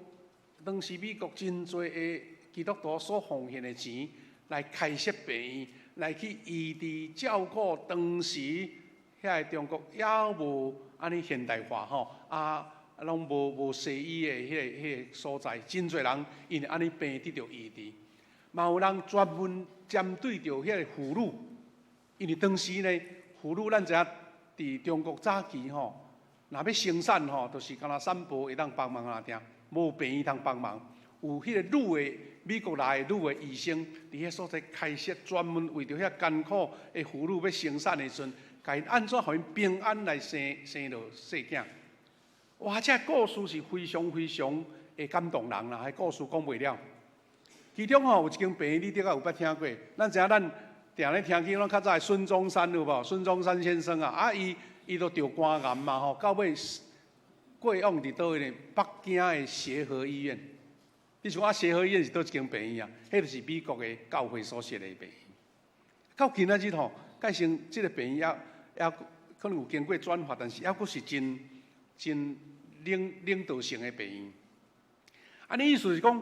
當時美國真濟的基督徒所奉獻的錢來開設病院，來去醫治照顧當時遐个中國猶無按呢現代化吼，啊，攏無西醫的彼个所在，真濟人因為按呢病得著醫治。嘛有人專門針對著彼個婦女，因為當時呢，婦女咱知影佇中國早期吼，若欲生產吼，就是干焦產婆會當幫忙爾爾，無病院通幫忙。有彼个女的美國來的女的醫生，佇彼所在開設專門為著遐艱苦的婦女欲生產的時陣，共𪜶按怎予𪜶平安來生生落細囝。哇！這个故事是非常非常會感動人啦，彼故事講袂了。其中吼有一間病院，你頂下有捌聽過？咱知影咱定咧聽見攏較早孫中山有無？孫中山先生啊，啊伊伊都著肝癌嘛吼，到尾過往佇佗位呢？北京的協和醫院。你想啊，協和醫院是佗一間病院啊？彼就是美國的教會所設的病院。到今仔日吼，蓋成這个病院猶猶可能有經過轉化，但是猶閣是真真領領導性的病院。按呢意思是講，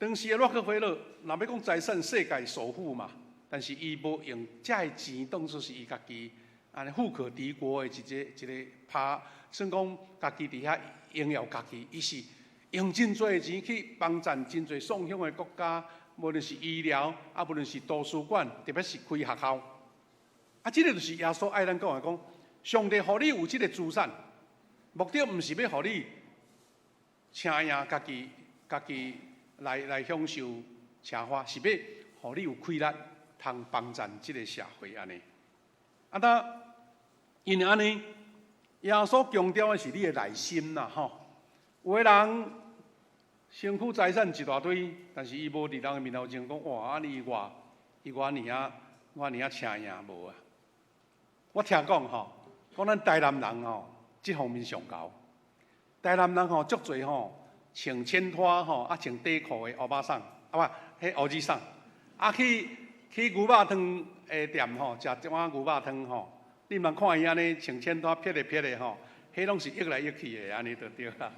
當時的洛克菲勒，若欲講財產世界首富嘛，但是伊無用這个錢當做是伊家己按呢富可敵國的一个一个拍，算講家己佇遐榮耀家己，伊是用真濟的錢去幫贊真濟喪鄉的國家，無論是醫療，啊，無論是圖書館，特別是開學校。啊，這个就是耶穌愛咱講的講，上帝予你有這个資產，目的毋是欲予你請贏家己，家己來來享受奢華，是欲予你有氣力通幫贊這个社會按呢。啊，當因為按呢，耶穌強調的是你的內心啦，吼。有的人身軀財產一大堆，但是伊無佇人的面頭前講，哇！按呢伊偌伊偌爾仔，偌爾仔請贏無啊？我聽講吼，講咱台南人吼，這方面上𠢕。台南人吼足濟吼，穿淺拖吼，啊穿短褲的歐巴桑，啊無，彼歐吉桑，啊去去牛肉湯的店吼，食一碗牛肉湯吼，你毋通看伊按呢穿淺拖撇咧撇咧吼，彼攏是約來約去的，按呢就對啦。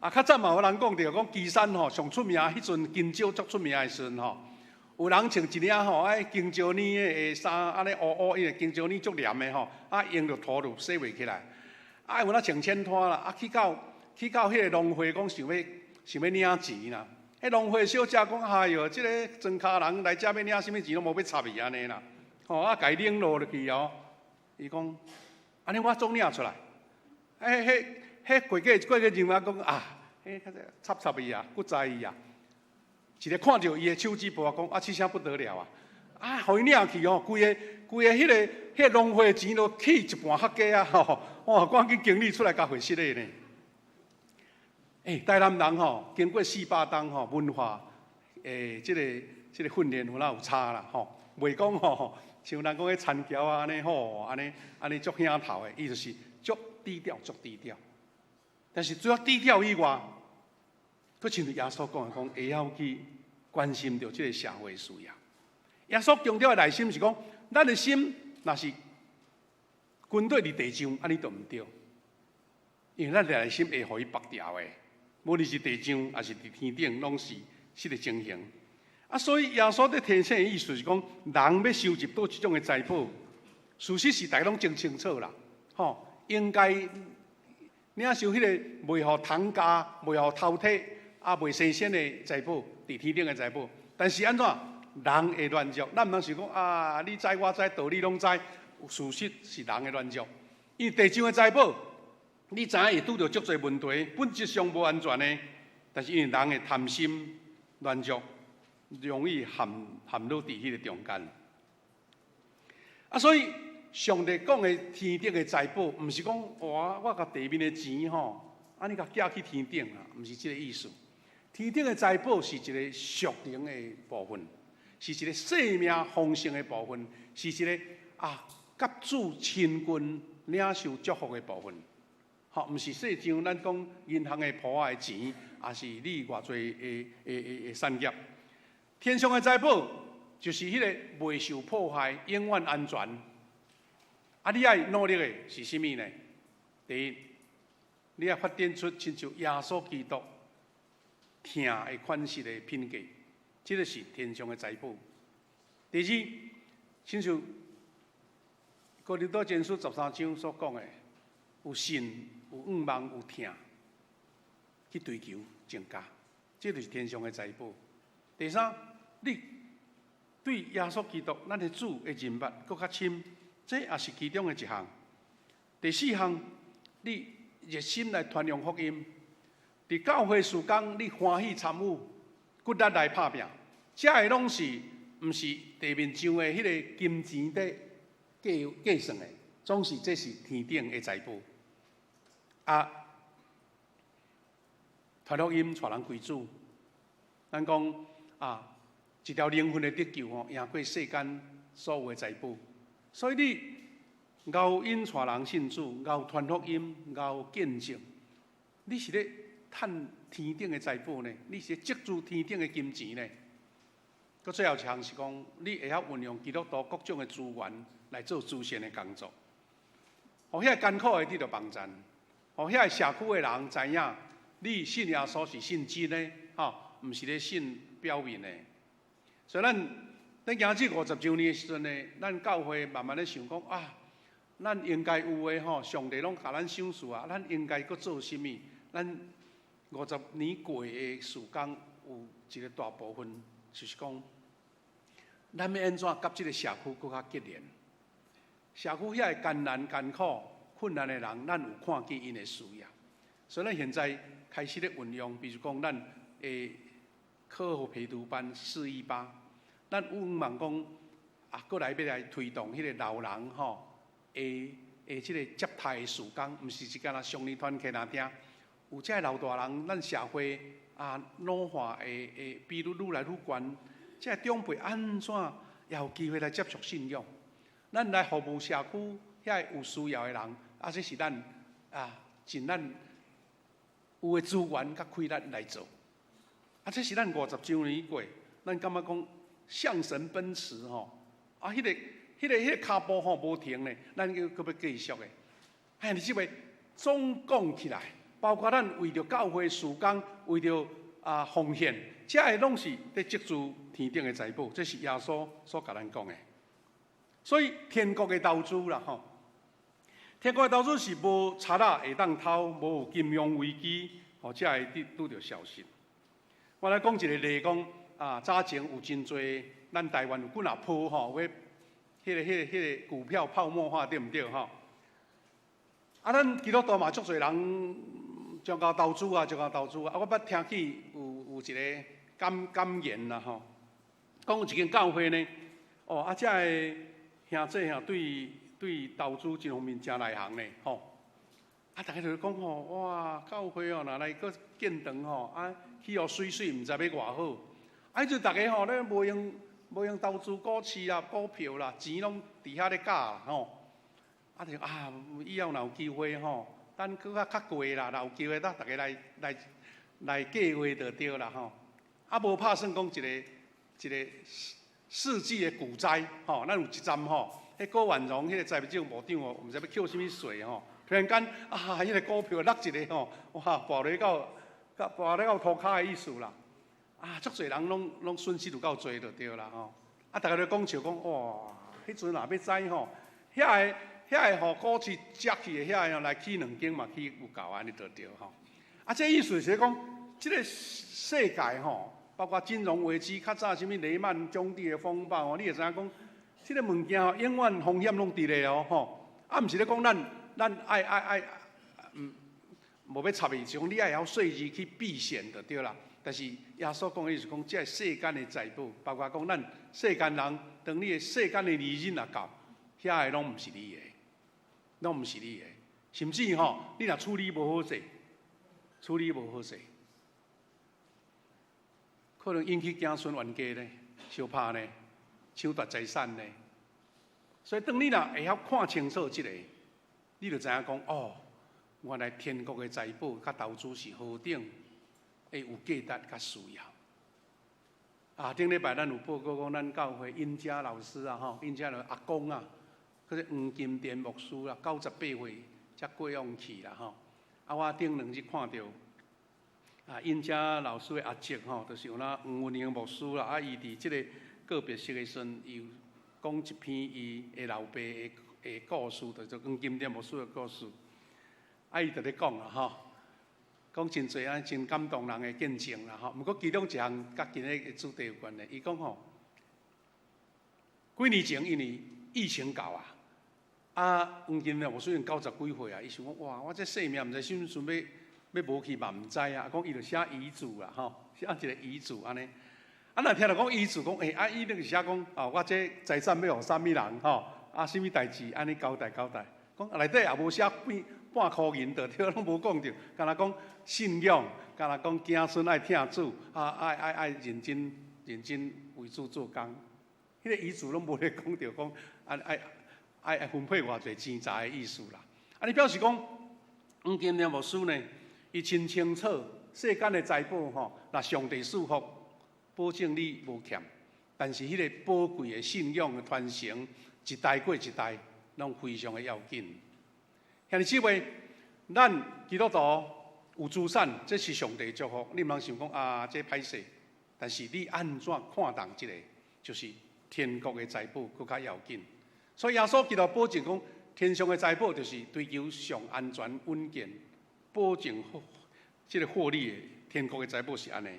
啊，較早嘛有人講著，講旗山吼上出名，彼陣香蕉足出名的時陣吼，有人穿一領吼，愛香蕉呢的衫，按呢烏烏，因為香蕉呢足黏的吼，啊用著塗就洗袂起來。啊，有哪穿淺拖啦，啊去到去到彼个農會講想欲想欲領錢啦，彼農會小姐講，哎喲，這个莊跤人來遮欲領啥物錢攏無欲插伊按呢啦，吼啊，共伊冷落入去哦。伊講，按呢我總領出來，欸彼。彼會計會計認為講啊，彼較插插伊啊，骨知伊啊，一个看著伊的手指脯講啊，這聲不得了啊！啊，予伊領去吼，規个規个彼個農會錢都去一半較低啊！吼，哇，趕緊經理出來共回失禮呢。欸，台南人吼，經過400冬吼文化，欸，這個訓練有哪有差啦吼？袂講吼，像人講彼田僑啊按呢吼，按呢按呢足興頭的，伊就是足低調，足低調。但是除了低調以外，閣親像耶穌講的講，會曉去關心著這個社會需要。耶穌強調的內心是講，咱的心若是軍隊佇地上，按呢就毋對，因為咱的內心會予伊縛牢的。無論是地上，抑是佇天頂，攏是這個情形。啊，所以耶穌佇提醒的意思是講，人欲收集佗一種的財寶，事實是大家攏真清楚啦，吼，應該領受彼個袂予蟲咬、袂予偷提、啊袂生鉎的財寶，佇天頂的財寶。但是按怎？人會軟弱，咱毋通想講啊，你知我知，道理攏知，事實是人的軟弱。因為地上的財寶，你知影會拄著足濟問題，本質上無安全的。但是因為人的貪心、軟弱，容易陷陷落佇彼個中間。啊，所以上帝講的天頂的財寶，毋是講哇，我共地面的錢吼，按呢共寄去天頂啊，毋是這個意思。天頂的財寶是一個屬靈的部分，是一個生命豐盛的部分，是一個啊，佮主親近、領受祝福的部分。吼，毋是世上咱講銀行的簿仔的錢，抑是你偌濟的的的的產業。天上的財寶就是彼個袂受破壞、永遠安全。啊，你愛努力的是啥物呢？第一，你愛發展出親像耶穌基督疼的款式的品格，這個是天上的財寶。第二，親像哥林多前書13章所講的，有信、有向望、有疼，去追求增加，這就是天上的財寶。第三，你對耶穌基督，咱的主的認捌閣較深，這也是其中的一項。第四項，你熱心來傳揚福音，佇教會事工，你歡喜參與，骨力來拍拚，這个攏是毋是地面上的彼個金錢佇計計算的，總是這是天頂的財寶。啊，傳福音帶人歸主，咱講啊，一條靈魂的得救吼，贏過世間所有的財寶。所以你𠢕引帶人信主，𠢕傳福音，𠢕見證，你是咧趁天頂的財寶呢？你是咧積聚天頂的金錢呢？閣最後一項是講，你會曉運用基督徒各種的資源來做慈善的工作，予遐艱苦的得著幫贊，予遐社區的人知影，你信耶穌是信真的，吼，毋是咧信表面的。所以咱咧行這50週年的時陣呢，咱教會慢慢咧想講啊，咱應該有的吼，上帝攏共咱賞賜啊，咱應該閣做啥物？咱50年過的時間有一個大部分，就是講，咱欲按怎佮這個社區閣較結連？社區遐个艱難、艱苦、困難的人，咱有看見𪜶的需要，所以咱現在開始咧運用，比如講咱的課後陪讀班418，咱有向望講啊，閣來欲來推動彼個老人吼的的這個接待的事工，毋是干焦少年團契若聽，有這个老大人，咱社會啊老化的的比率愈來愈懸，這个長輩按怎也有機會來接觸信仰？咱來服務社區遐個有需要的人，啊，這是咱啊盡咱有的資源佮氣力來做。啊，這是咱50週年過，咱感覺講向神奔馳吼，啊，彼個、彼個、彼個跤步吼無停咧，咱閣閣欲繼續的。哎，你這個總講起來，包括咱為著教會事工，為著啊奉獻，這个攏是佇積聚天頂的財寶，這是耶穌所共咱講的。所以天國的投資啦，吼，天國的投資是無賊仔會當偷，無金融危機，予這會得拄著消失。我來講一個例，講啊，早前有真濟，咱台灣有幾若波吼，彼彼個、彼個、彼個股票泡沫化，對毋對吼？啊，咱基督徒嘛足濟人真𠢕投資啊，真𠢕投資啊！啊，我捌聽起有一個感言啦吼，講有一間教會呢，哦啊，遮个兄弟吼對投資這方面誠內行呢，吼。啊，逐家就講吼，哇，教會哦，若來閣建堂吼，啊，起予媠媠，毋知欲偌好。啊，彼陣逐家吼咧無閒投資股市啦、股票啦，錢攏佇遐咧攪吼。啊，就啊，以後若有機會吼，等閣較較過啦，若有機會，咱逐家來計劃就對啦吼。啊，無拍算講一個世紀的股災吼，咱有一陣吼，彼郭婉容彼個財政部長哦，毋知欲扣啥物稅吼。突然間啊，彼個股票落一个吼，哇，跋落到塗跤的意思啦。啊，足濟人攏損失有夠濟就對啦吼。啊，逐家咧講笑講，哇，彼陣若欲知吼，遐個吼股市接去的遐个來起兩間嘛起有夠按呢就對吼。啊，這意思是講，這個世界吼，包括金融危機，較早啥物雷曼兄弟的風暴吼，你會知影講，這個物件吼，永遠風險攏佇咧哦吼。啊，毋是咧講咱愛，無欲插伊，是講你愛曉隨時去避險就對啦。但是耶穌講的意思講，這個世間的財寶，包括講咱世間人，當你的世間的年日若到，遐个攏毋是你的，攏毋是你的。甚至吼，你若處理無好勢，處理無好勢，可能引起子孫冤家咧，相拍呢，搶奪財產呢。所以當你若會曉看清楚這個，你就知影講哦，原來天國的財寶佮投資是何等會有價值佮需要。啊，頂禮拜咱有報告講，咱教會殷家老師啊，吼，殷家老阿公啊，叫做黃金殿牧師啦，98歲才過往去啦，吼。啊，我頂兩日看著啊，殷家老師的阿叔吼，就是有那黃文英牧師啦，啊，伊佇這个告別式的時陣，伊有講一篇伊的老爸的故事，就是黃金殿牧師的故事。啊，伊就咧講啦，吼，講真濟啊，真感動人的見證啦，吼。毋過其中一項佮今日的主題有關的，伊講吼，幾年前因為疫情到啊，啊，黃金殿牧師已經90幾歲啊，伊想講哇，我這性命毋知啥時陣欲無去嘛，毋知啊。講伊就寫遺囑啦，吼，寫一個遺囑按呢。啊，若聽著講遺囑，講欸，啊，伊那個寫講，哦，我這財產欲予啥物人，吼，啊，啥物代誌，按呢交代交代。講內底也無寫半箍銀，就對，攏無講著，干焦講信仰，干焦講子孫愛疼主，啊，愛認真為主做工。彼個遺囑攏無咧講著講，啊愛分配偌濟錢財的意思啦。啊，你表示講，黃金殿牧師呢，伊真清楚世間的財寶吼，若上帝賜福，保證你無欠。但是彼個寶貴的信仰的傳承，一代過一代，攏非常的要緊。兄弟姊妹，咱基督徒有資產，這是上帝祝福。你毋通想講啊，這歹勢。但是你按怎看重這個，就是天國的財寶閣較要緊。所以耶穌基督保證講，天上的財寶就是追求上安全、穩健、保證這个獲利的天國的財寶是按呢。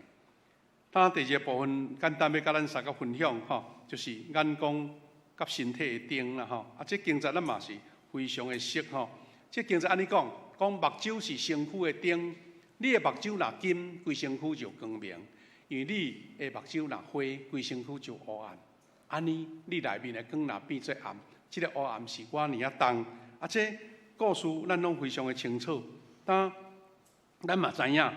他第二個部分簡單欲佮咱三個分享吼，就是眼光佮身體的燈啦吼。啊，這經節咱嘛是非常的熟吼。這經節按呢講，講目睭是身軀的燈，你的目睭若金，規身軀就光明；因為你的目睭若花，規身軀就烏暗。按呢，你內面的光若變做暗，這个烏暗是偌爾仔重。啊，這故事咱攏非常的清楚。但咱嘛知影，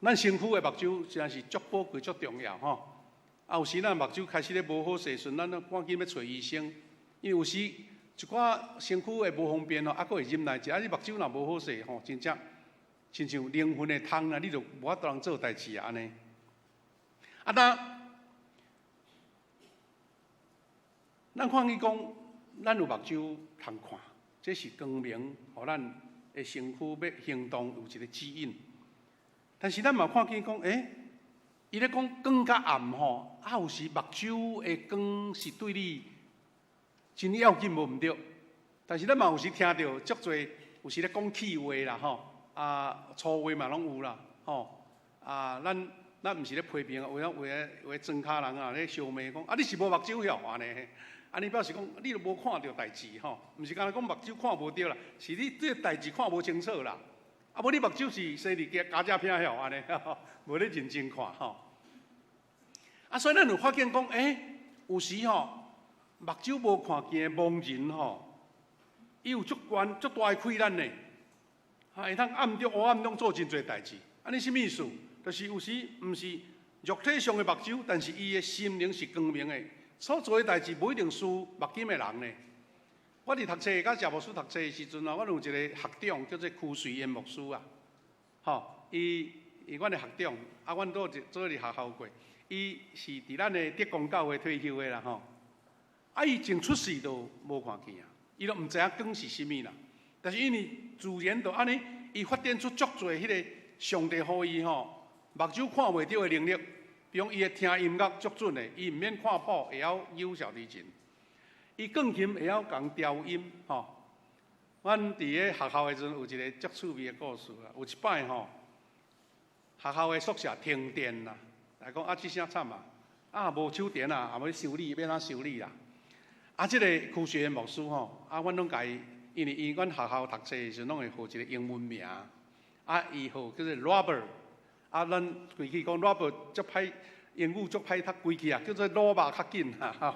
咱身軀的目睭實在是足寶貴、足重要吼。啊，有時咱目睭開始咧無好勢時，咱攏趕緊欲揣醫生，因為有時一寡身軀會無方便哦，啊，閣會忍耐者，啊，你目睭若無好勢吼，真正親像靈魂的窗啊，你就無法度通做代誌啊，按呢。啊，當咱看見講，咱有目睭通看，這是光明，予咱的身軀欲行動有一個指引。但是咱嘛看見講，欸，伊咧講光佮暗吼，啊，有時目睭的光是對你真要緊，無毋對。但是咱嘛有時聽著足濟，有時咧講氣話啦吼，啊，粗話嘛攏有啦，吼，啊，咱毋是咧批評啊，有的莊跤人啊咧相罵講，啊，你是無目睭曉按呢？按呢表示講，你都無看著代誌吼，毋是干焦講目睭看無著啦，是你這个代誌看無清楚啦。啊，無你目睭是生佇膠遮片遐按呢，無咧認真看吼。啊，所以咱有發現講，有時吼，目睭無看見的盲人吼，伊有足懸足大的氣力呢，啊，會當暗中烏暗中做真濟代誌。按呢啥物意思？就是有時毋是肉體上的目睭，但是伊的心靈是光明的，所做的代誌無一定輸目金的人呢。我佇讀冊，佮謝牧師讀冊的時陣啊，阮有一個學長叫做柯瑞燕牧師啊，吼，伊伊阮的學長，啊，阮都做佇學校過，伊是佇咱的德光教會退休的啦，吼，啊，伊從出世就無看見啊，伊都毋知影光是啥物啦，但是因為自然就按呢，伊發展出足濟彼個上帝予伊吼，目睭看袂著的能力，比如伊會聽音樂足準的，伊毋免看譜會曉扭小提琴。伊鋼琴會曉共調音，吼。阮佇咧學校的時陣有一個足趣味的故事啦。有一擺吼，學校的宿舍停電啦，來講啊，這聲慘啊，啊無手電啊，也欲修理，欲按怎修理啦？啊，這個柯瑞燕牧師吼，啊，阮攏共伊，因為伊阮學校讀冊的時陣攏會號一個英文名，啊，伊號叫做 Robert，啊，咱規氣講 Robert 足歹，英語足歹讀規氣啊，叫做老肉較緊啦，吼，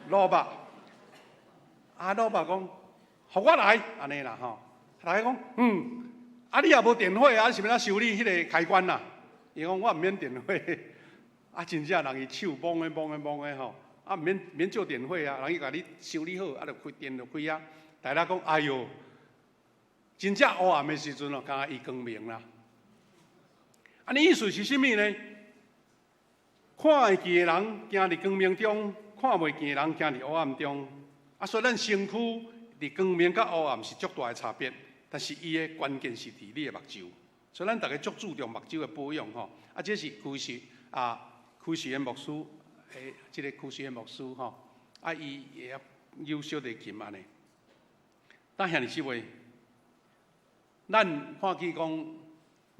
老肉。啊，老爸講，予我來，按呢啦吼。大家講，嗯，啊你也無電火啊，是欲按怎修理彼个開關啦？伊講我毋免電火，啊真正人伊手摸的摸的摸的吼，啊毋免免借電火啊，人伊共你修理好，啊就開電就開啊。大家講，哎喲，真正烏暗的時陣哦，敢若伊光明啦。按呢意思是啥物呢？看會見的人行佇光明中，看袂見的人行佇烏暗中。啊，所以咱身軀佇光明佮烏暗是足大的差別，但是伊的關鍵是佇你的目睭。所以咱逐家足注重目睭的保養吼。啊，這是柯瑞啊，柯瑞的牧師，這个柯瑞的牧師吼，啊，伊會曉扭小提琴按呢。但兄弟姊妹，咱看見講，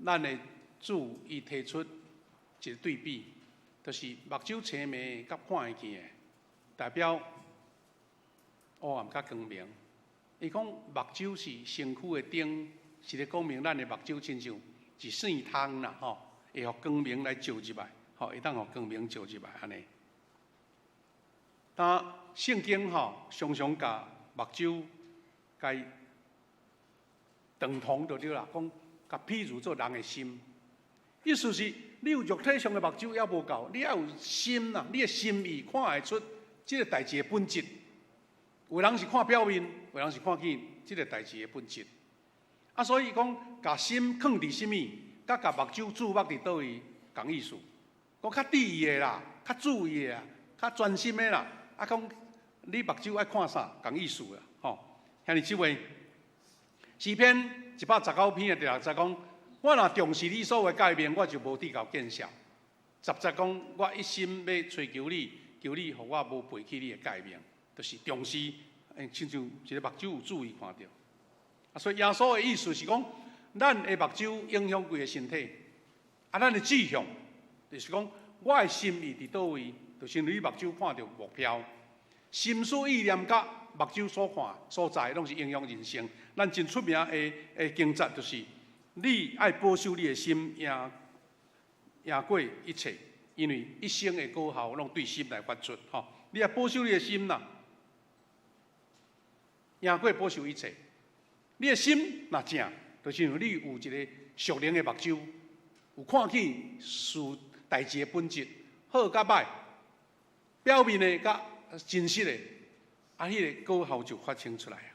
咱的主伊提出一個對比，就是目睭青盲佮看會見的，代表烏暗佮光明。伊講目睭是身軀的燈，是咧講明咱的目睭親像一線通啦，吼，會予光明來照入來，吼，會當予光明照入來按呢。但聖經吼常常共目睭共等同就對啦，講共譬如做人的心，意思是你有肉體上的目睭猶無夠，你愛有心啦，你的心意看會出這个代誌的本質。有人是看表面，有人是看見這个代誌的本質。啊，所以講，共心囥佇啥物，佮共目睭注目佇佗位仝意思。講較注意的啦，較注意的啊，較專心的啦。啊，講你目睭愛看啥，仝意思啦，吼。兄弟姊妹，詩篇119篇的第六節講：我若重視你所有的誡命，我就無致𠢕見笑。10節講：我一心欲追求你，求你予我無背棄你的誡命，就是重視，親像一个目睭有注意看著。啊，所以耶穌的意思是講，咱的目睭影響規个身體，啊，咱的志向就是講，我的心意佇佗位，就是你目睭看著目標，心思意念佮目睭所看所在，攏是影響人生。咱真出名的的經節就是，你愛保守你的心，贏贏過一切，因為一生的果效攏對心來發出。吼，你愛保守你的心啦，贏過保守一切。你的心若正，就是因為你有一个屬靈的目睭，有看見事代誌的本質，好佮歹，表面的佮真實的，啊，彼个果效就發生出來啊。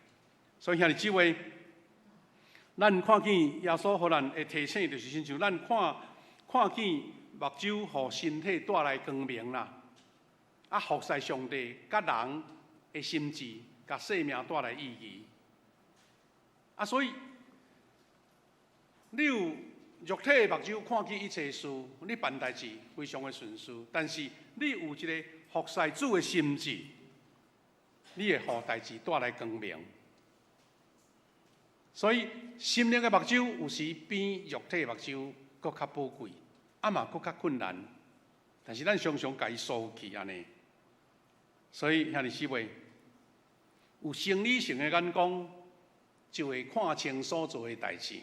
所以兄弟姊妹，咱看見耶穌予咱的提醒，就是親像咱看看見目睭予身體帶來光明啦，啊，服侍上帝佮人的心志，共生命帶來意義。啊，所以你有肉體的目睭看見一切事，你辦代誌非常的順遂。但是你有一个服侍主的心志，你會予代誌帶來光明。所以心靈的目睭有時比肉體的目睭閣較寶貴，啊嘛閣較困難。但是咱常常共伊疏去按呢。所以兄弟姊妹，有生理性的眼光，就會看清所做的代誌。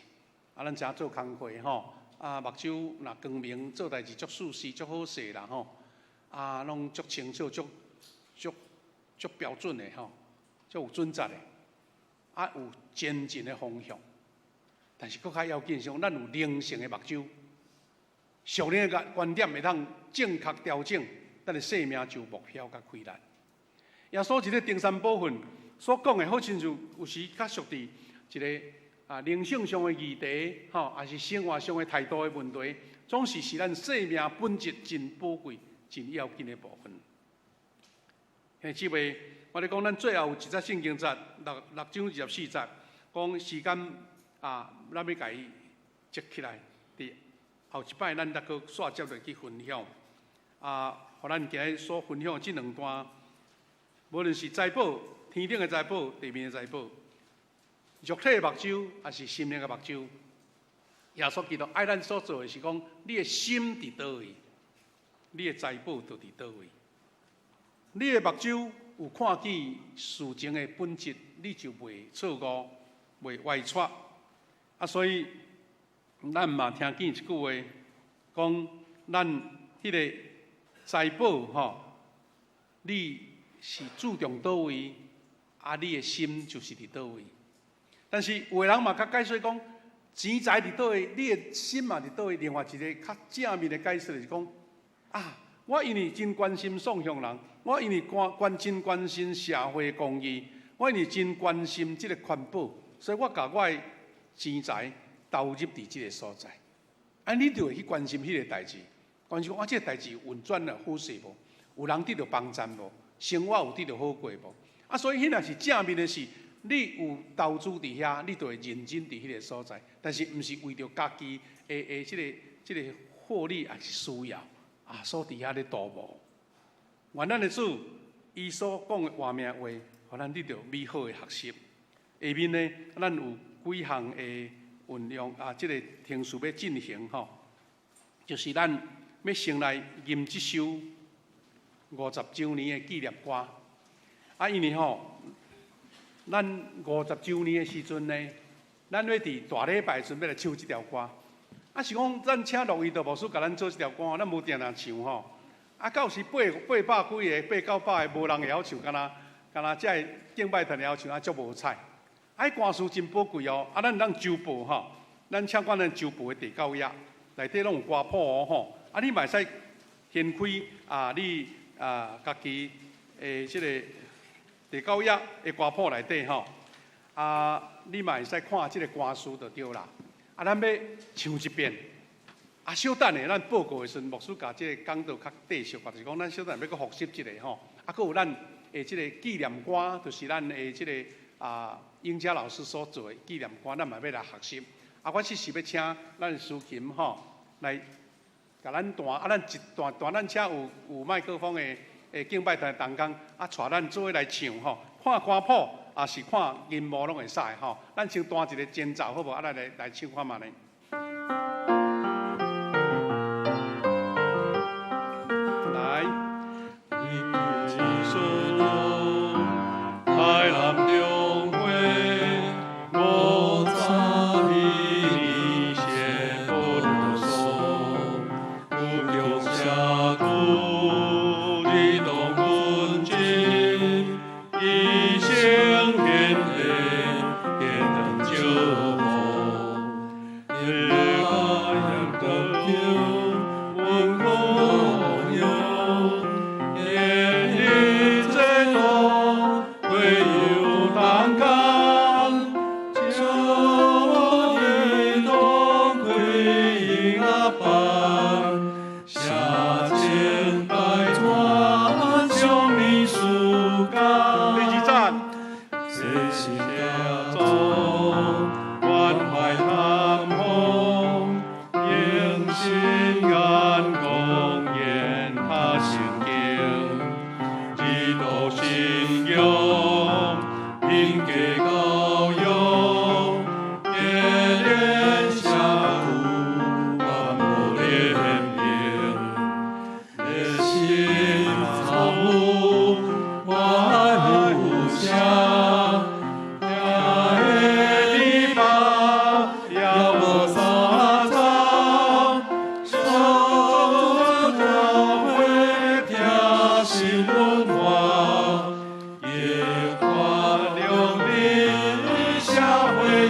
啊，咱知影做工課吼，啊，目睭若光明，做代誌足順勢、足好勢啦吼。啊，攏足清楚、足足足標準的吼，足有準則的，啊，有前進的方向。但是閣較要緊是講，咱有靈性的目睭，屬靈的觀點會當正確調整咱的生命就目標佮規律。耶穌佇咧登山寶訓所講的，好親像有時較屬佇一個啊靈性上的議題，吼，抑是生活上的態度的問題，總是是咱生命本質真寶貴、真要緊的部分。兄弟姊妹，我咧講，咱最後有一節聖經節，六六章二十四節，講時間啊，咱欲共伊集起來，佇後一擺咱再閣煞接落去分享。啊，予咱今日所分享的這兩段，無論是財寶，天頂的財寶，地面的財寶，肉體的目睭，抑是心靈的目睭，耶穌基督愛咱所做的是講，你的心佇佗位，你的財寶就佇佗位。你的目睭有看見事情的本質，你就袂錯誤，袂歪曲。啊，所以咱嘛聽見一句話，講咱彼个財寶吼，你是注重佗位，啊，你的心就是佇佗位。但是有的人嘛較解說講，錢財佇佗位，你的心嘛佇佗位。另外一个較正面的解釋就是講，啊，我因為真關心創鄉人，我因為關關真關心社會公義，我因為真關心這個環保，所以我共我的錢財投入佇這个所在。啊，你就會去關心彼个代誌，關心講啊，這个代誌運轉了好勢無？有人得著幫贊無？生活有得著好過無？啊，所以彼若是正面的是，你有投資佇遐，你就會認真佇彼个所在。但是毋是為著家己的的這个這个獲利抑是需要啊，所佇遐咧圖謀。願咱的主，伊所講的活命話，予咱得著美好的學習。下面呢，咱有幾項的運用啊，這个程序欲進行吼，就是咱欲先來吟這首50週年的紀念歌。啊，因為吼，咱五十週年的時陣呢，咱欲佇大禮拜時陣欲來唱這條歌。啊，是講咱請陸一道牧師共咱做這條歌，咱無定定唱吼。啊，到時八八百幾个、八九百个，無人會曉唱，敢若敢若這个敬拜團會曉唱，啊，足無彩。啊，彼歌詞真寶貴哦！啊，咱會當周報吼，咱請阮咱周報的第九頁內底攏有歌譜哦吼。啊，你嘛會使掀開啊，你啊家己的這个第九頁的歌譜內底吼。啊，你嘛會使看這个歌詞就對啦。啊，咱欲唱一遍。啊，小等下，咱報告的時陣，牧師共這个講道較短小，就是講咱小等下欲閣復習一下吼。啊，閣有咱的這个紀念歌，就是咱的這个啊。英佳老師所做的紀念歌，咱嘛欲來學習。啊，我這是欲請咱司琴吼來共咱彈，啊，咱一彈彈，咱請有有麥克風的的敬拜團同工，啊，帶咱做伙來唱吼，看歌譜，抑是看銀幕攏會使吼。咱先彈一个前奏好無？啊，咱來來唱看覓呢？來。台南中會50年寫不囉嗦，有強社區你當軍軍，醫生天地天人招呼，日來東求阮朋友，年日這路會有同工，祝你當開阿班，寫情大傳上年時間。第二節。這是家中關懷探訪，迎新眼光言他心經，基督信仰品格教育，結連社區萬無聯盟，熱心參與萬有社，聽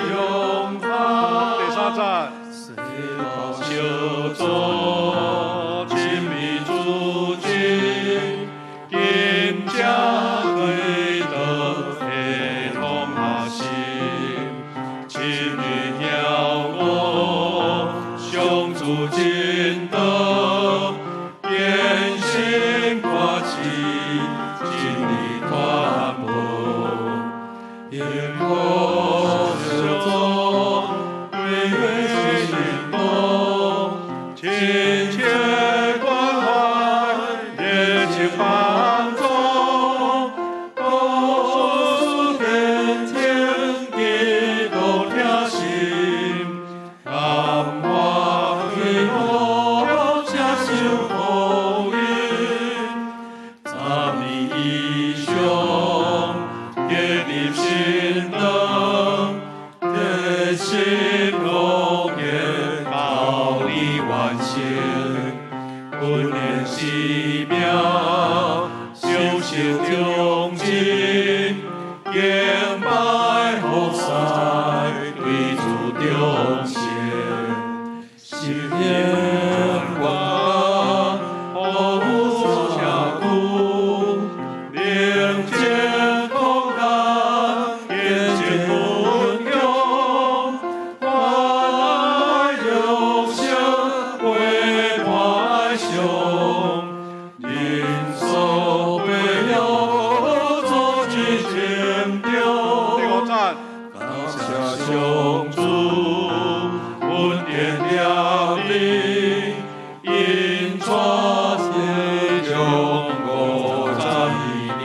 永恆。第三節。小組親密組織，緊接對道的同心，親密曉我上主真道，堅信決志真理傳播，幸福小組對行動，親切關懷，熱情幫助，故事變遷，激動疼心，感歡喜樂，寫首福音。10年以上，建立新燈，熱心樂言道理完成，訓練使命，修習忠貞，敬拜服侍，對主忠誠，實現國家，服務社區，寧靜空間，見證分享，關愛育成陪伴愛上，人所培養組織成長。第五節。感謝上主恩典憐憫，引帶這將52年，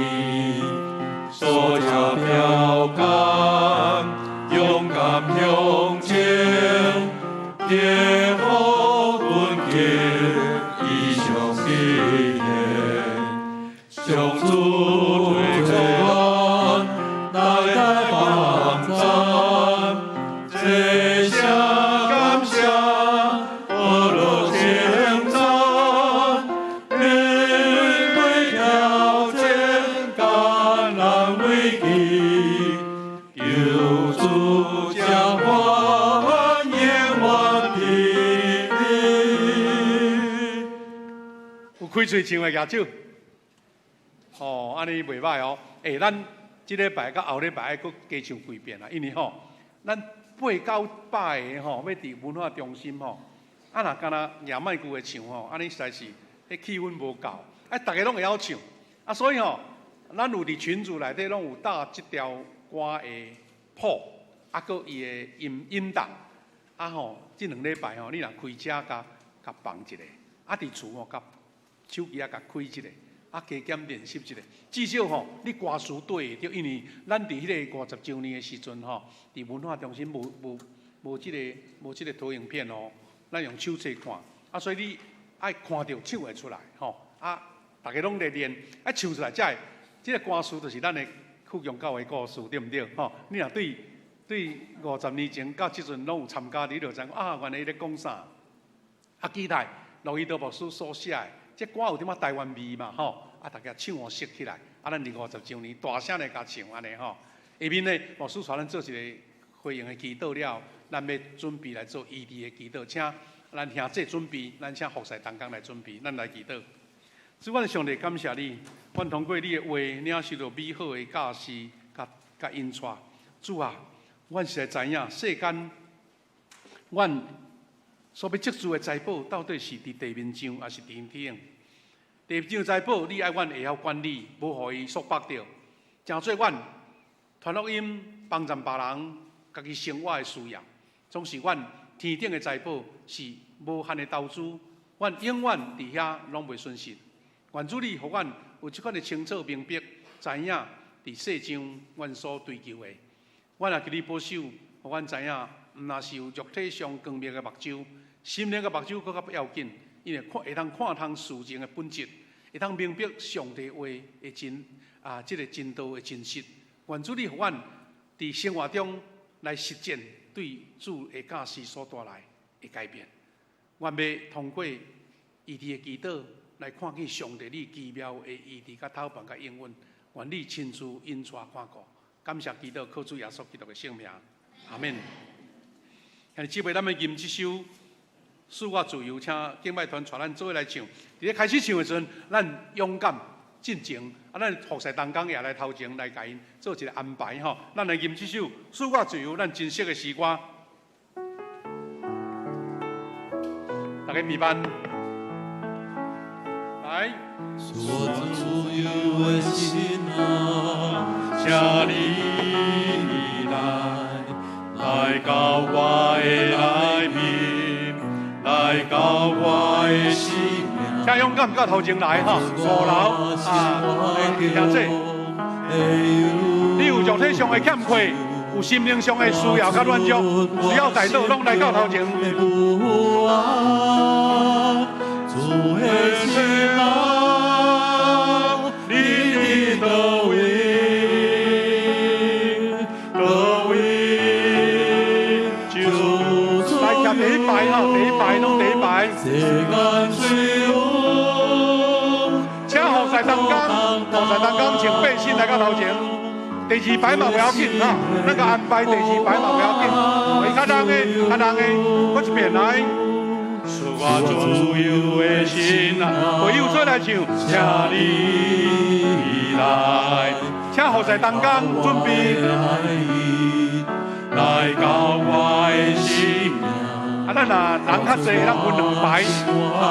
所遮標杆，勇敢向前，天福困境，異象實現，上主推薦來來幫贊，這聲感謝，呵樂稱讚，面對挑戰，艱難危機，求主將歡永遠佇你。有開喙唱的舉手。哦，按呢袂䆀哦。欸，咱這禮拜佮後禮拜愛閣加唱幾遍啦，因為吼，咱八九百个吼，欲佇文化中心吼，啊若干焦舉麥克的唱吼，按呢實在是彼氣氛無夠，啊，逐家攏會曉唱，啊，所以吼，咱有佇群組內底攏有貼這條歌的譜，啊，閣伊的音音檔，啊吼，這兩禮拜吼，你若開車共共放一下，啊，佇厝吼共手機仔共開一下。啊，加減練習一下，至少吼，你歌詞對會著，因為咱佇彼个50週年的時陣吼，佇文化中心無無無這个無這个投影片哦，咱用手冊看，啊，所以你愛看著唱會出來吼，啊，逐家攏咧練，啊，唱出來才會，這個歌詞就是咱的富強教會故事，對毋對？吼，你若對對50年前到這陣攏有參加，你就知影啊，原來伊咧講啥。啊，期待羅伊德牧師所寫的。這歌有點仔台灣味嘛吼，啊，逐家唱予熟起來，啊，咱佇50週年大聲來共唱按呢吼。下面呢，牧師帶咱做一个回應的祈禱了，咱欲準備來做醫治的祈禱，請咱兄弟準備，咱請服侍同工來準備，咱來祈禱。主，阮上帝感謝你，阮通過你的話領受著美好的教示，佮佮引帶。主啊，阮實在知影世間，阮所欲積聚的財寶，到底是佇地面上，抑是佇天頂？地面上財寶，你愛阮會曉管理，無予伊束縛著，成做阮傳福音幫助別人，家己生活的需要，總是阮天頂的財寶是無限的投資，阮永遠佇遐攏袂損失。願主你予阮有這款的清楚明白，知影佇世上阮所追求的。阮也求你保守，予阮知影，毋若是有肉體上光明的目睭，心靈的目睭閣較要緊，因為看會當看通事情的本質，會當明白上帝話的真啊，這个真道的真實。願主你予阮佇生活中來實踐對主的教示所帶來的改變。願欲通過醫治的祈禱來看見上帝你奇妙的醫治佮透辦佮應允。願你親自引帶看顧，感謝祈禱，靠主耶穌基督的聖名。阿們。兄弟姊妹，咱欲吟這首賜我自由，請敬拜團帶咱做伙來唱。佇咧開始唱的時陣，咱勇敢進前，啊，咱服侍同工也來頭前來共𪜶做一个安排吼。咱來吟這首賜我自由，咱珍惜的詩歌。大家平安。來。賜我自由的心啊，請你來，來到我的內面，來到我的生命。請勇敢到頭前來吼，五樓啊，兄姐，你有肉體上的欠缺，有心靈上的需要佮軟弱，需要代禱，攏來到頭前。主的心啊，你佇佗位？佗位？救主。來，徛第一排吼，第一排攏第一排。世間雖有，請服侍同工，服侍同工穿背心來到頭前。第二排嘛袂要緊哈，咱共安排第二排嘛袂要緊。會較人的，較人的，閣一遍來。賜我自由的心啊，會友做來唱，請你來，請服侍同工準備，來到我的生命。啊，咱若人較濟，咱分兩排，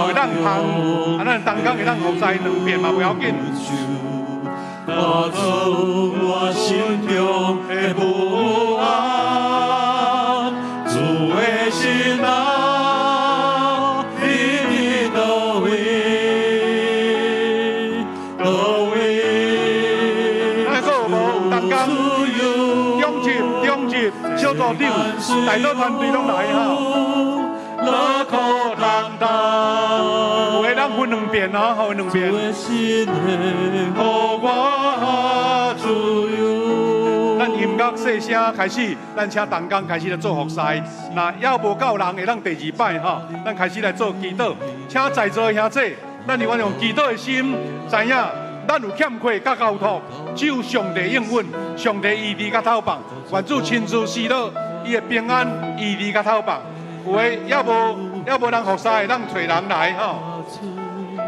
會當通，啊，咱同工會當服侍兩遍嘛袂要緊。活出我心中的不安，主的心啊，你佇佗位？佗位？咱閣有無有同工？中級、中級、小組長、代禱團隊攏來吼。樂可擔當。有的人分兩遍哦，分兩遍。主的心予我自由。咱音樂細聲開始，咱請同工開始來做服侍。若猶無夠人，會當第二擺吼，咱開始來做祈禱。請在座的兄弟，咱永遠用祈禱的心，知影咱有欠缺佮交託，只有上帝應允，上帝醫治佮透放，願主親自施落伊的平安，醫治佮透放。有的猶無人服侍，會當揣人來吼。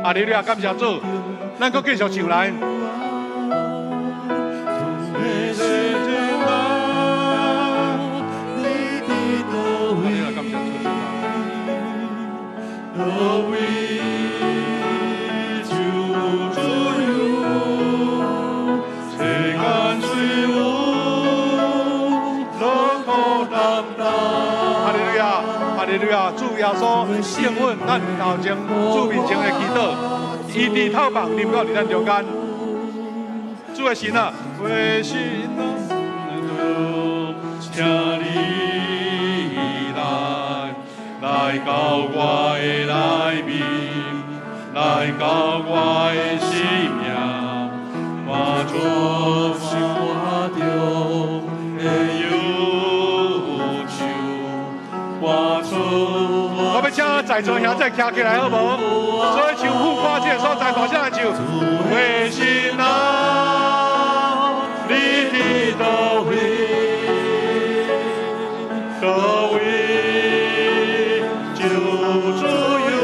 啊，你啊，感謝主，咱閣繼續唱來。感謝主。佗位？求自由，世間雖有，樂可擔當。哈利路亞，哈利路亞，主耶穌應允咱頭前主面前的祈禱，醫治透放臨到佇咱中間。主的神啊，的神啊，請你來，來到我的內面，來到我的生命，活出生活中的憂愁，活出。我欲請在座兄弟徛起來好無？所以唱副歌這個所在，大聲來唱。的神啊，你佇佗位？佗位？求自由，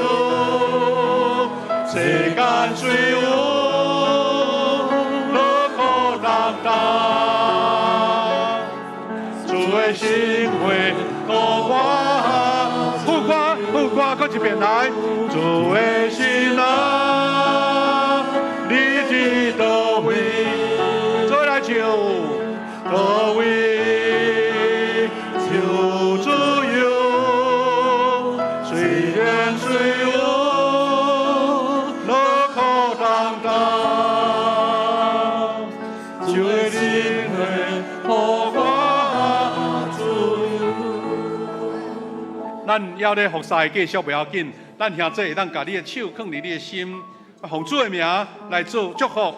世間雖有，樂可擔當。主的心會予我。副歌，副歌，閣一遍來。主的心啊，你佇佗位？做來唱。佗位？求自由，雖然雖有，樂可擔當。主的心會予我自由。咱猶咧服侍繼續袂要緊，咱兄弟會當共你的手囥佇你的心，奉主的名來做祝福、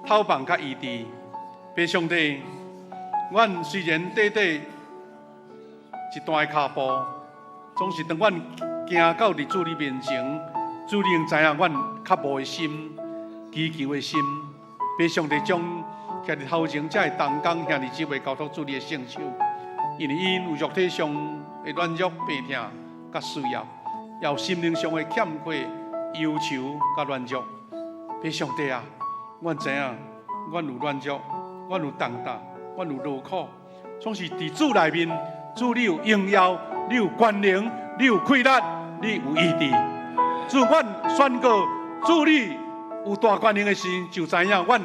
透放佮醫治。父上帝，阮雖然短短一段的跤步，總是當阮行到佇主你面前，主你會知影阮渴慕的心、祈求的心。父上帝將徛佇頭前這个同工兄弟姊妹交託主你的聖手，因為𪜶有肉體上的軟弱、病痛佮需要，也有心靈上的欠缺、憂愁佮軟弱。父上帝啊，阮知影，阮有軟弱，阮有重擔，阮有勞苦，總是佇主內面，主你有榮耀，你有權能，你有氣力，你有醫治。主，阮宣告，主你有大權能的時，就知影阮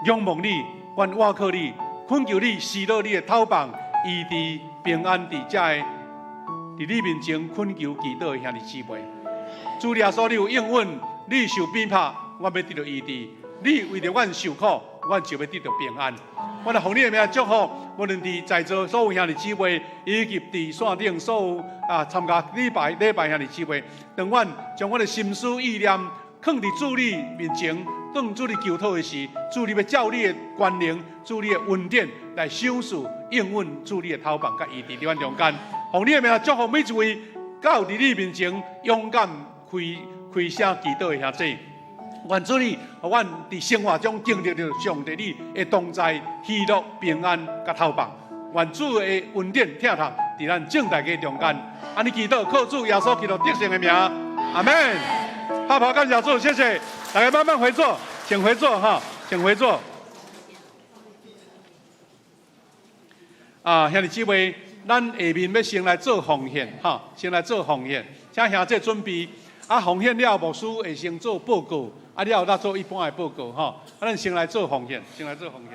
仰望你，阮倚靠你，懇求你施落你的透放，醫治平安佇遮个佇你面前懇求祈禱的兄弟姊妹。主耶穌，你有應允，你受鞭拍，阮欲得著醫治；你為著阮受苦，阮就欲得著平安。我來奉你的名祝福，無論佇在座所有兄弟姊妹，以及佇線頂所有啊參加禮拜禮拜兄弟姊妹，當阮將阮的心思意念囥佇主你面前，當主你求討的時，主你欲照你的權能，主你的恩典來賞賜應允主你的透放佮醫治佇阮中間。奉你的名祝福每一位到佇你面前勇敢開開聲祈禱的兄弟。願主你，予阮佇生活中經歷著上帝你的同在、喜樂、平安佮透放。願主的恩典疼痛佇咱眾大家中間。按呢祈禱，靠主耶穌基督得勝的名，阿們。拍拍感謝主，謝謝大家慢慢回座，請回座哈，請回座。啊，兄弟姊妹，咱下面欲先來做奉獻哈，先來做奉獻，請兄弟準備。啊，奉獻了，牧師會先做報告，啊了後才做一般的報告吼。啊，咱先來做奉獻，先來做奉獻。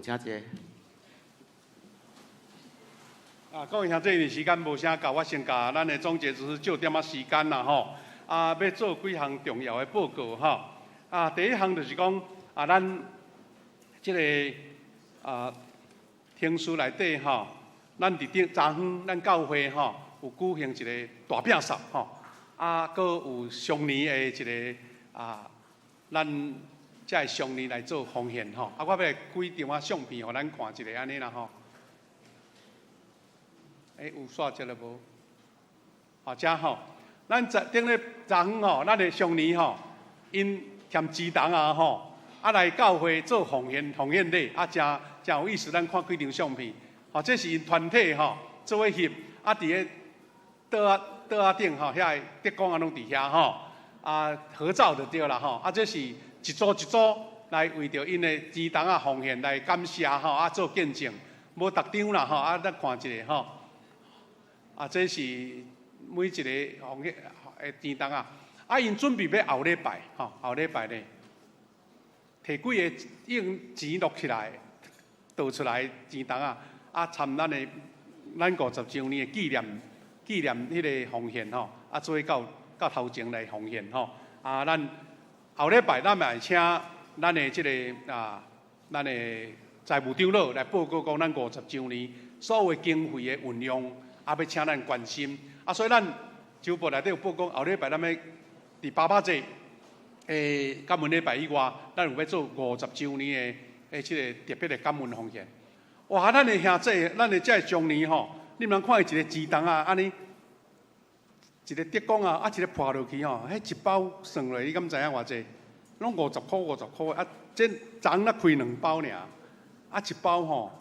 請坐。啊，各位兄弟，時間無啥夠，我先共咱的總結就是借點仔時間啦吼。啊，欲做幾項重要的報告吼。啊，第一項就是講啊，咱這个啊，停書內底吼，咱佇頂昨昏咱教會吼有舉行一个大摒掃吼，啊，閣有上年的一个啊，咱。才會上年來做奉獻吼，啊，我欲幾張仔相片予咱看一下按呢啦吼。欸，有煞這了無？好，遮吼，咱昨頂咧昨昏吼，咱的上年吼，𪜶添乩童啊吼，啊來教會做奉獻奉獻禮，啊，誠誠有意思。咱看幾張相片，吼，這是𪜶團體吼做伙翕，啊，佇咧桌仔桌仔顶吼，遐个德工啊攏佇遐吼，啊合照就對啦吼，啊這是一組一組來為著𪜶的錢筒仔奉獻來感謝吼，啊做見證，無逐張啦吼，啊咱看一下吼，啊這是每一个奉獻的錢筒仔，啊𪜶準備欲後禮拜吼，後禮拜呢，提幾个用錢落起來，倒出來錢筒仔，啊參咱的咱五十週年的紀念紀念彼个奉獻吼，啊做到到頭前來奉獻吼，啊咱後禮拜咱嘛會請咱的這个啊，咱的財務長老來報告講咱五十週年所有的經費的運用，啊欲請咱關心，啊所以咱週報內底有報講後禮拜咱欲佇爸爸節的感恩禮拜以外，咱有欲做五十週年的這个特別的感恩奉獻。哇！咱的兄弟，咱的這个中年吼，你毋通看伊一个錢筒仔，按呢一个竹管啊，啊一个破落去吼，彼一包算落，你敢知影偌濟？攏五十箍五十箍的，啊，這昨昏才開兩包爾，啊一包吼，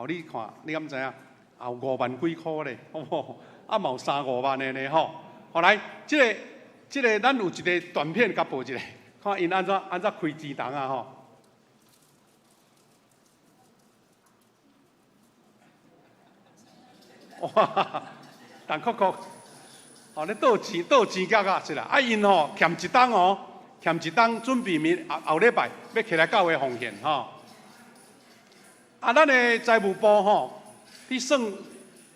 予你看，你敢知影？也有五萬幾箍咧，好無？啊嘛有三五萬的呢吼。好來，這个這个咱有一个短片共播一下，看𪜶按怎按怎開錢筒仔吼。哇！陳扣扣，哦，咧倒錢倒錢角仔是啦，啊𪜶吼欠一冬哦，欠一冬準備明後後禮拜欲起來教會奉獻吼。啊，咱的財務部吼，去算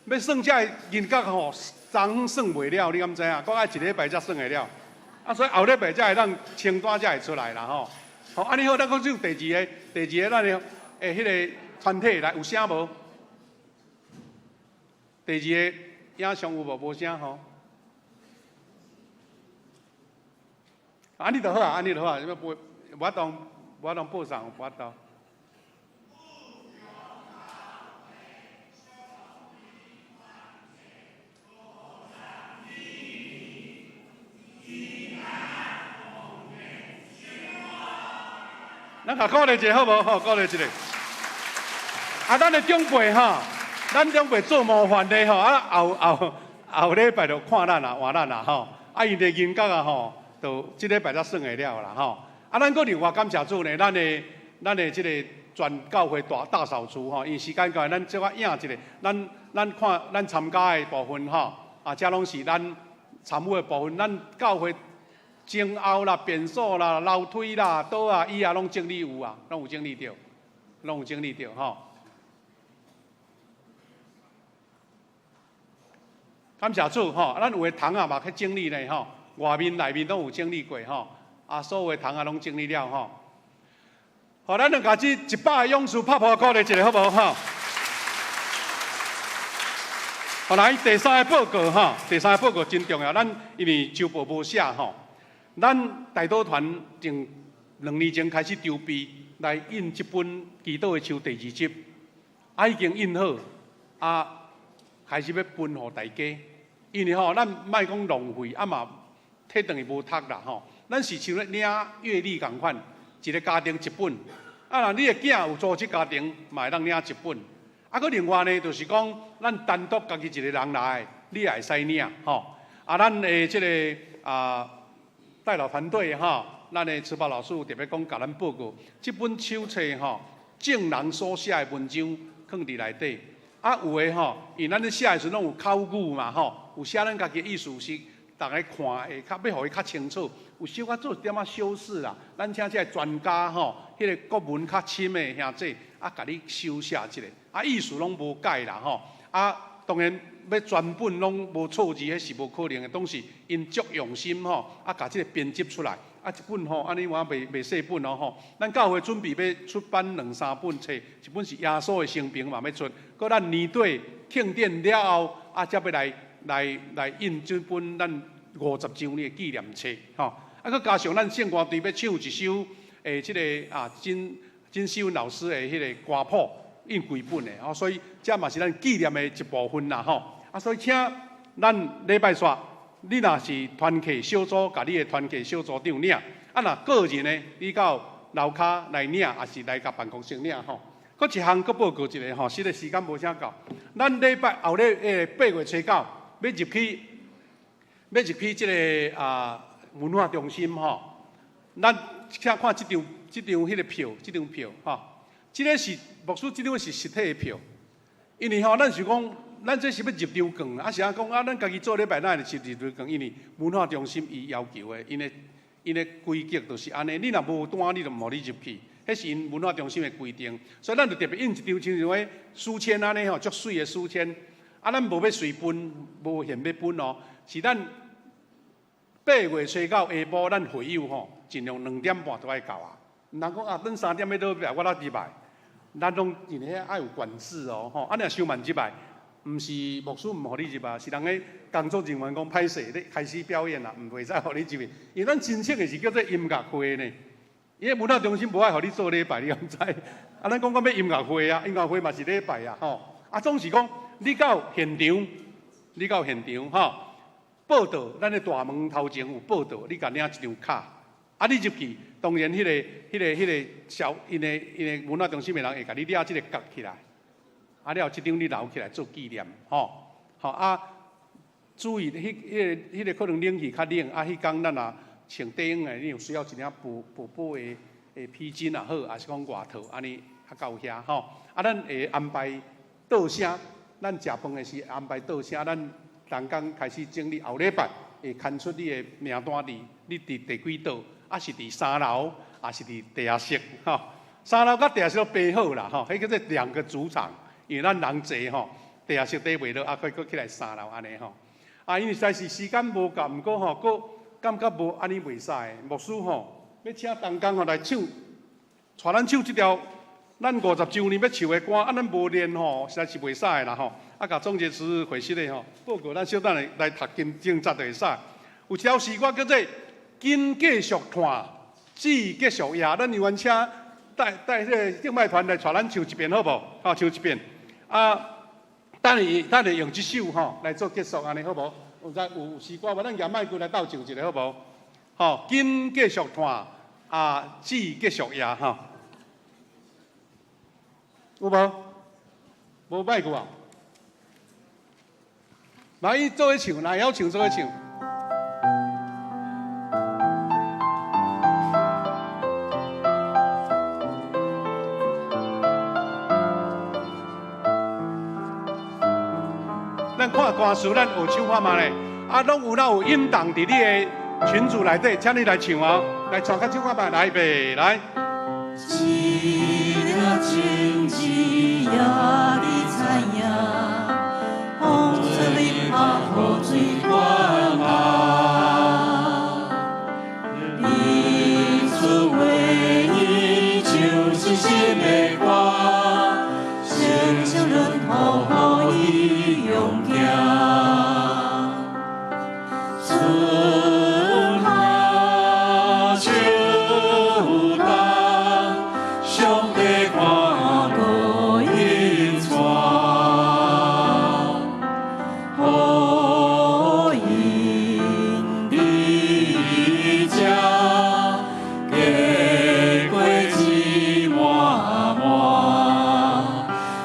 欲算這个銀角吼，昨昏算袂了，你敢知影？閣愛一禮拜才算會了。啊，所以後禮拜才會當清單才會出來啦吼。好，按呢好，咱閣進第二個，第二個咱的欸彼个團體來有聲無？第二个影像有無？無聲吼。按呢就好啊，按呢就好啊，無無法度無法度播送，無法度。咱共鼓勵一下好無？吼，鼓勵一下。啊，咱的長輩吼，咱長輩做模範的吼，啊後後後禮拜就看咱啦，換咱啦吼。啊，𪜶的銀角仔吼，就這禮拜才算會了啦吼。啊，咱閣另外感謝主呢，咱的咱的這個全教會大大掃除吼，因為時間關係，咱小可影一下，咱咱看咱參加的部分吼，啊，這攏是咱參與的部分，咱教會。前後啦、便所啦、樓梯啦、桌仔、椅仔，攏整理有啊，攏有整理著，攏有整理著吼。感謝主吼，咱有的窗仔嘛去整理咧吼，外面內面攏有整理過吼，啊，所有的窗仔攏整理了吼。好，咱就共這一百个勇士拍破鼓勵一下好無吼？好，來第三个報告吼，第三个報告真重要，咱因為週報無寫吼。咱代禱團從兩年前開始籌備來印這本《祈禱的樹》第二輯，啊已經印好，啊開始欲分予大家。因為吼，咱莫講浪費，啊嘛提轉去無讀啦吼。咱是像咧領月曆仝款，一个家庭一本。啊，若你的囝有組織家庭，嘛會當領一本。啊，閣另外呢，就是講咱單獨家己一个人來，你也會使領吼。啊，咱的這个啊。代禱團隊吼，咱的慈寶老師特別講，共咱報告，這本手冊吼，眾人所寫的文章，囥佇內底。啊，有的吼，因為咱咧寫的時陣攏有口語嘛吼，有寫咱家己的意思是，逐家看會較欲予伊較清楚，有小可做一點仔修飾啦。咱請這个專家吼，彼个國文較深的兄弟，啊，共你修寫一下，啊，意思攏無改啦吼，啊，當然。欲全本攏無錯字，彼是無可能的。總是𪜶足用心吼，啊，共這个編輯出來，啊，一本吼，按呢我袂袂細本哦吼。咱教會準備欲出版兩三本冊，一本是耶穌的生平嘛欲出，閣咱年底慶典了後，啊，才欲來來來印這本咱五十週年的紀念冊吼。啊，閣加上咱聖歌隊欲唱一首，欸，這个啊，金金希文老師的彼个歌譜印幾本的吼，所以這嘛是咱紀念的一部分啦吼。啊，所以請咱禮拜煞，你若是團契小組，共你的團契小組長領；啊，若個人呢，你到樓跤來領，抑是來共辦公室領吼。閣一項閣報告一下吼，實在時間無啥夠。咱禮拜後禮八月初九欲入去欲入去這个文化中心吼，咱請看這張彼个票，這張票吼，這个是牧師，這張是實體的票，因為吼，咱是講，咱這是欲入場券，是按講啊，咱家己做禮拜，咱會是入場券，因為文化中心伊要求的，𪜶的規格就是按呢，你若無單，你就毋予你入去，彼是𪜶文化中心的規定，所以咱就特別印一張親像彼書籤按呢吼，足媠的書籤，啊，咱無欲隨分，無現欲分哦，是咱8月初九下晡，咱會友吼，盡量2點半就愛到啊，毋通講啊，等3點欲倒來，我才入來，咱攏因為遐愛有管制哦，吼，啊，若傷慢入來，毋是牧師毋予你入啊，是人彼工作人員講歹勢咧開始表演啦，毋袂使予你入去，因為咱申請的是叫做音樂會呢，伊個文化中心無愛予你做禮拜，你敢知？啊，咱講講欲音樂會啊，音樂會嘛是禮拜啊，吼，啊，總是講你到現場，你到現場吼，報到，咱的大門頭前有報到，你共領一張卡，啊，你入去，當然彼個小，𪜶的文化中心的人會共你掠這个角起來，啊，了這張你留起來做紀念，吼，吼啊，注意，彼個可能冷氣較冷，啊，彼工咱若穿短的，你有需要一領薄薄薄的披巾也好，抑是講外套，按呢較到遐吼。啊，咱會安排桌聲，咱食飯的時安排桌聲，咱逐工開始整理，後禮拜會刊出你的名單佇，你佇第幾桌，抑是佇三樓，抑是佇地下室，吼。三樓佮地下室都排好啦，吼，彼叫做兩個主場，因為咱人濟吼，地下室底袂落，啊，閣閣起來三樓按呢吼。啊，因為實在是時間無夠，毋過吼，閣感覺無按呢袂使。牧師吼，欲請同工吼來唱，帶咱唱這條咱50週年欲唱的歌，啊，咱無練吼，實在是袂使的啦吼。啊，共總結詞會室的吼報告，咱小等下來讀經正節就會使。有一條詩歌叫做《緊繼續嘆，志繼續掖》，咱猶原請帶帶彼个敬拜團來帶咱唱一遍好無？好，唱一遍。啊，等下等下用這首吼來做結束，按呢好無？有在有詩歌無？咱舉麥克來鬥唱一下好無？吼，緊繼續嘆，啊，志繼續掖吼。有無？無麥克啊？來，伊做伙唱，若會曉唱做伙唱。咱看歌詞，咱學唱看覓咧。啊，攏有哪有音檔佇你的群組內底，請你來唱哦。來唱較唱看覓，來預備，來。一粒種子也佇田野，風吹日拍雨水灌啊。日出話語就是新的歌，親像閏雨予伊勇行。春夏秋冬，上帝看顧𪜶帶，予𪜶佇這過過一滿滿，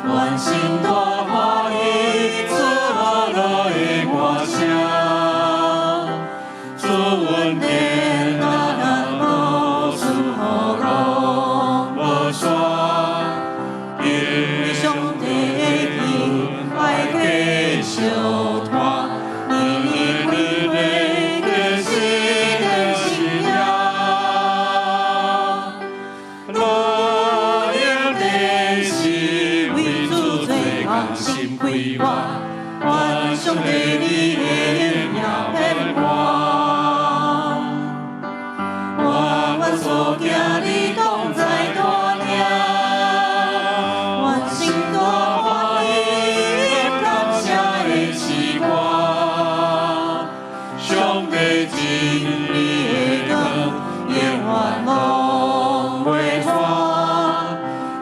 願心大歡喜，主樂的歌聲。主恩典啊，咱無事予攏無煞，因為上帝的恩愛繼續嘆，日日開花結實的新芽。樂用的是為主做工心快活，願上帝你的榮耀遍滿。我願所行你同在帶領，願心大歡喜，感謝的詩歌。上帝真理的光，永遠攏袂散。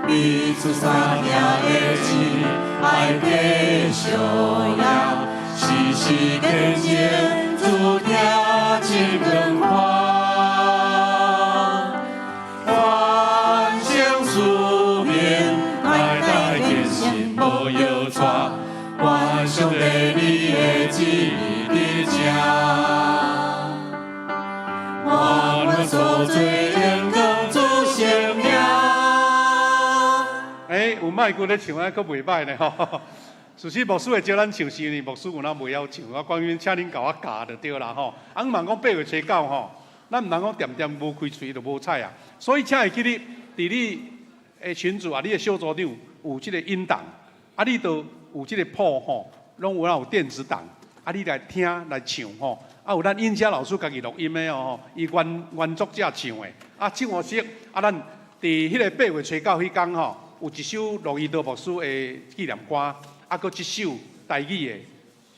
彼此相疼的志，愛繼續掖，時時見證主疼真長寬。凡成使命，愛帶堅信無搖掣，願上帝你的旨意佇這。做荣光主聖名。欸，有麥閣咧唱啊，閣袂䆀呢吼。事實牧師會招咱唱詩呢，牧師有哪袂曉唱啊？關鍵請恁共我教就對啦吼。啊，毋通講8月初9吼，咱毋通講恬恬無開喙就無彩啊。所以請會記得，佇你的群組啊，你的小組長有這個音檔，啊，你都有這個譜吼，攏有哪有電子檔，啊，你來聽來唱吼。啊，有咱音家老師家己錄音的哦，伊原作者唱的。啊，唱好熟，啊，咱佇彼个8月初9彼工吼，有一首羅伊德牧師的紀念歌，啊，閣一首台語的，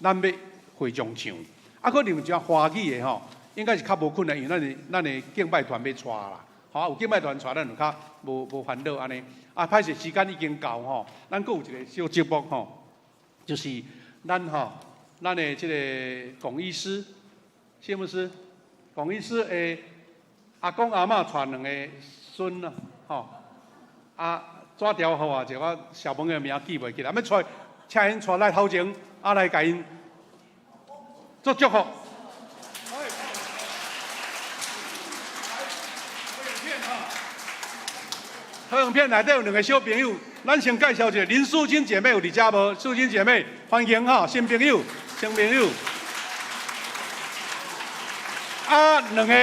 咱欲會眾唱。啊，閣另一隻華語的吼，應該是較無困難，因為咱的敬拜團欲帶啦，吼，有敬拜團帶，咱就較無煩惱按呢。啊，歹勢時間已經到吼，咱閣有一個小節目吼，就是咱吼，咱的這個龔醫師，謝牧師，龔醫師的阿公阿嬤帶兩個孫啊，吼，啊，紙條予我者，我小朋友名記袂起來，欲帶，請𪜶帶來頭前，啊來共𪜶做祝福。投影片內底有兩個小朋友，咱先介紹一下林素貞姐妹有佇遮無？素貞姐妹，歡迎哈，新朋友，新朋友。啊，兩個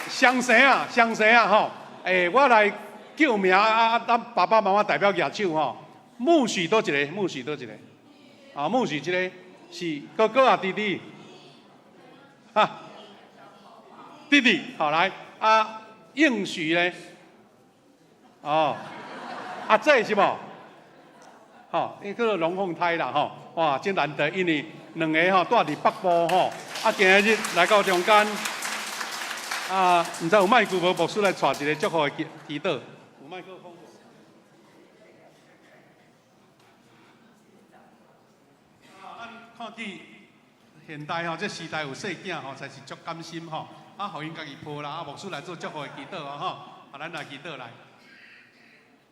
雙生啊，雙生啊吼，欸，我來叫名啊，咱爸爸媽媽代表舉手吼。牧許佗一個？牧許佗一個？啊，牧許這個是哥哥啊，弟弟？哈，弟弟，好來，啊，應許呢？哦，啊，這是無？吼，伊叫做龍鳳胎啦，吼，哇，真難得，因為兩个吼蹛佇北部吼，啊，今日來到中間，啊，毋知有麥克無？牧師來帶一個祝福的祈禱。有麥克風無？啊，咱看見現代吼，這時代有細囝吼，實是足甘心吼，啊，予𪜶家己抱啦，啊，牧師來做祝福的祈禱啊，吼，啊，咱來祈禱來。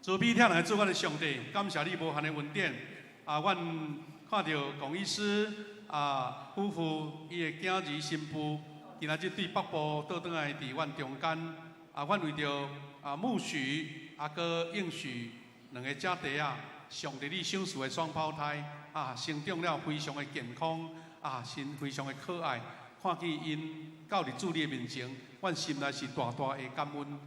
慈悲疼愛主，阮的上帝，感謝你無限的恩典。啊，阮看著龔醫師啊夫婦伊的囝兒新婦，今仔日對北部倒轉來佇阮中間。啊，阮為著啊牧許啊閣應許兩个姐弟仔，上帝你賞賜的雙胞胎啊，成長了非常的健康啊，真非常的可愛。看見𪜶到佇主你的面前，阮心內是大大的感恩。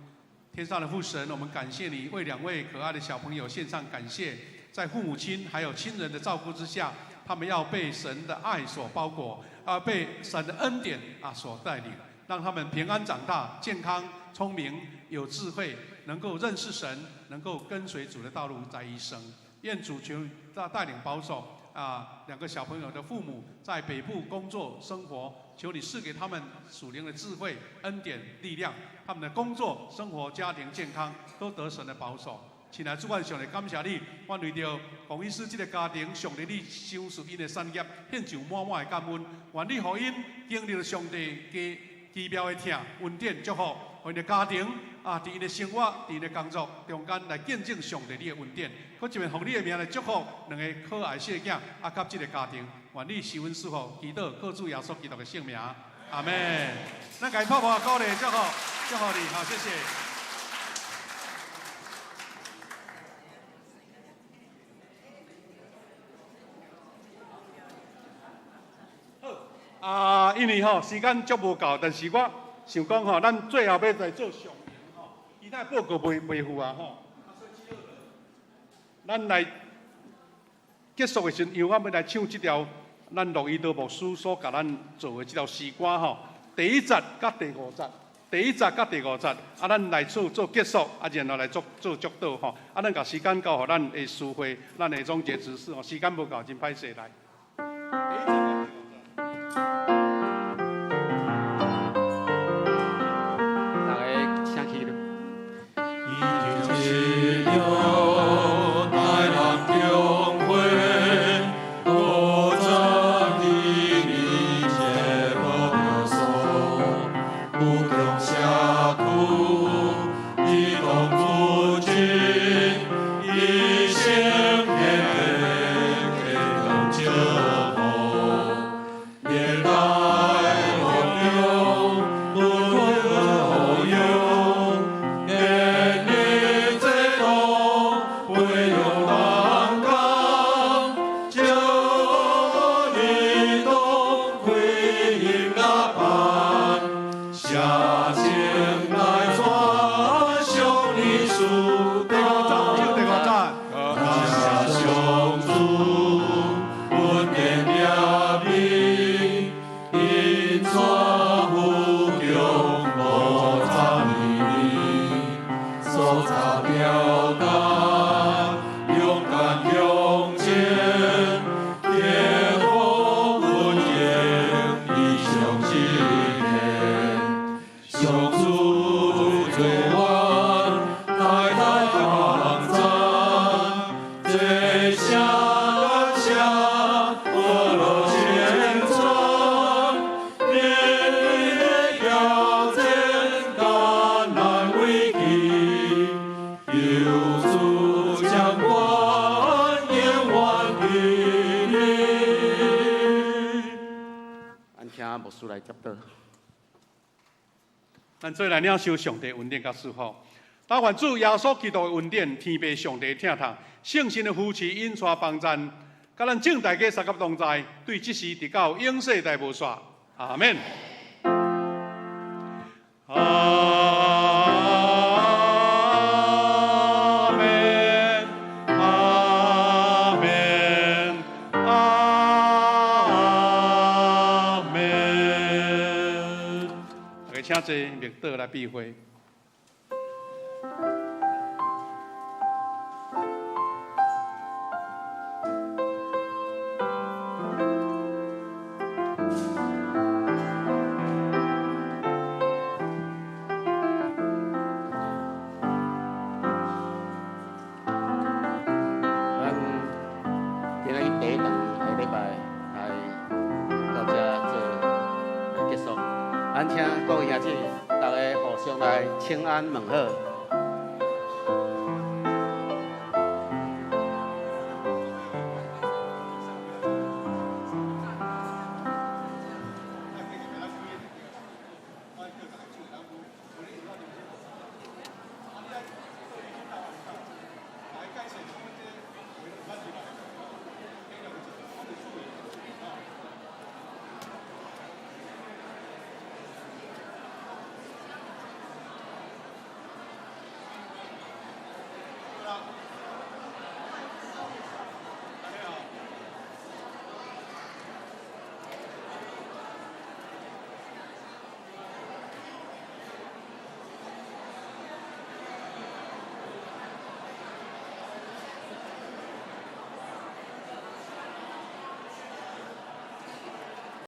天上的父神，我們感謝你為兩位可愛的小朋友獻上感謝，在父母親還有親人的照顧之下，他們要被神的愛所包裹，啊，被神的恩典啊所帶領，讓他們平安長大，健康、聰明、有智慧，能夠認識神，能夠跟隨主的道路在一生。願主全帶領保守啊，兩個小朋友的父母在北部工作生活，求你賜給他們屬靈的智慧、恩典、力量。他們的工作、生活、家庭健康都得神的保守。親愛主，阮上帝感謝你，阮為著龔醫師這個家庭，上帝你賞賜𪜶的產業，獻上滿滿的感恩。願你予𪜶經歷上帝奇奇妙的疼、恩典、祝福，予𪜶的家庭啊，佇𪜶的生活、佇𪜶的工作中間來見證上帝你的恩典。閣這面奉你的名來祝福兩个可愛細囝啊，佮這个家庭。願你賜恩賜福，祈禱靠主耶穌基督的聖名，阿們。咱共伊拍拍鼓勵，祝福，祝福你，好，謝謝。好，啊，因為吼時間足無夠，但是我想講吼，咱最後欲來做上言吼，其他報告袂赴啊吼。咱來結束的時陣，因為我欲來唱這條咱羅伊德牧師所共咱做的這條詩歌吼，第一節佮第五節，第一節佮第五節，啊，咱來做結束，啊，然後來做祝禱吼，啊，咱共時間交予咱的司會，咱的總結執事吼，時間無夠，真歹勢來。第一節。大家請起立。 1976台南中會，50二年這無著數，武強社區兒童組織，一生獻地，祈禱祝福。帶富強52年，所查標杆，勇敢向前，天父恩典理想信念，上主做阮代代幫贊，這聲感謝歡樂前傳，面對的挑戰艱難危機，求主掌權永遠與你。咱請牧師來接禱。咱做來領受上帝恩典佮祝福。但願主耶穌基督的恩典，天父上帝疼痛，聖神的扶持、引帶幫贊，佮咱眾大家相佮同在，對這時直到永世代無煞。阿們。阿們，阿們，阿們。大家請坐，默禱來閉會。咱今仔日第一堂的禮拜來到這做結束。咱請各位兄姊，大家互相來請安問好。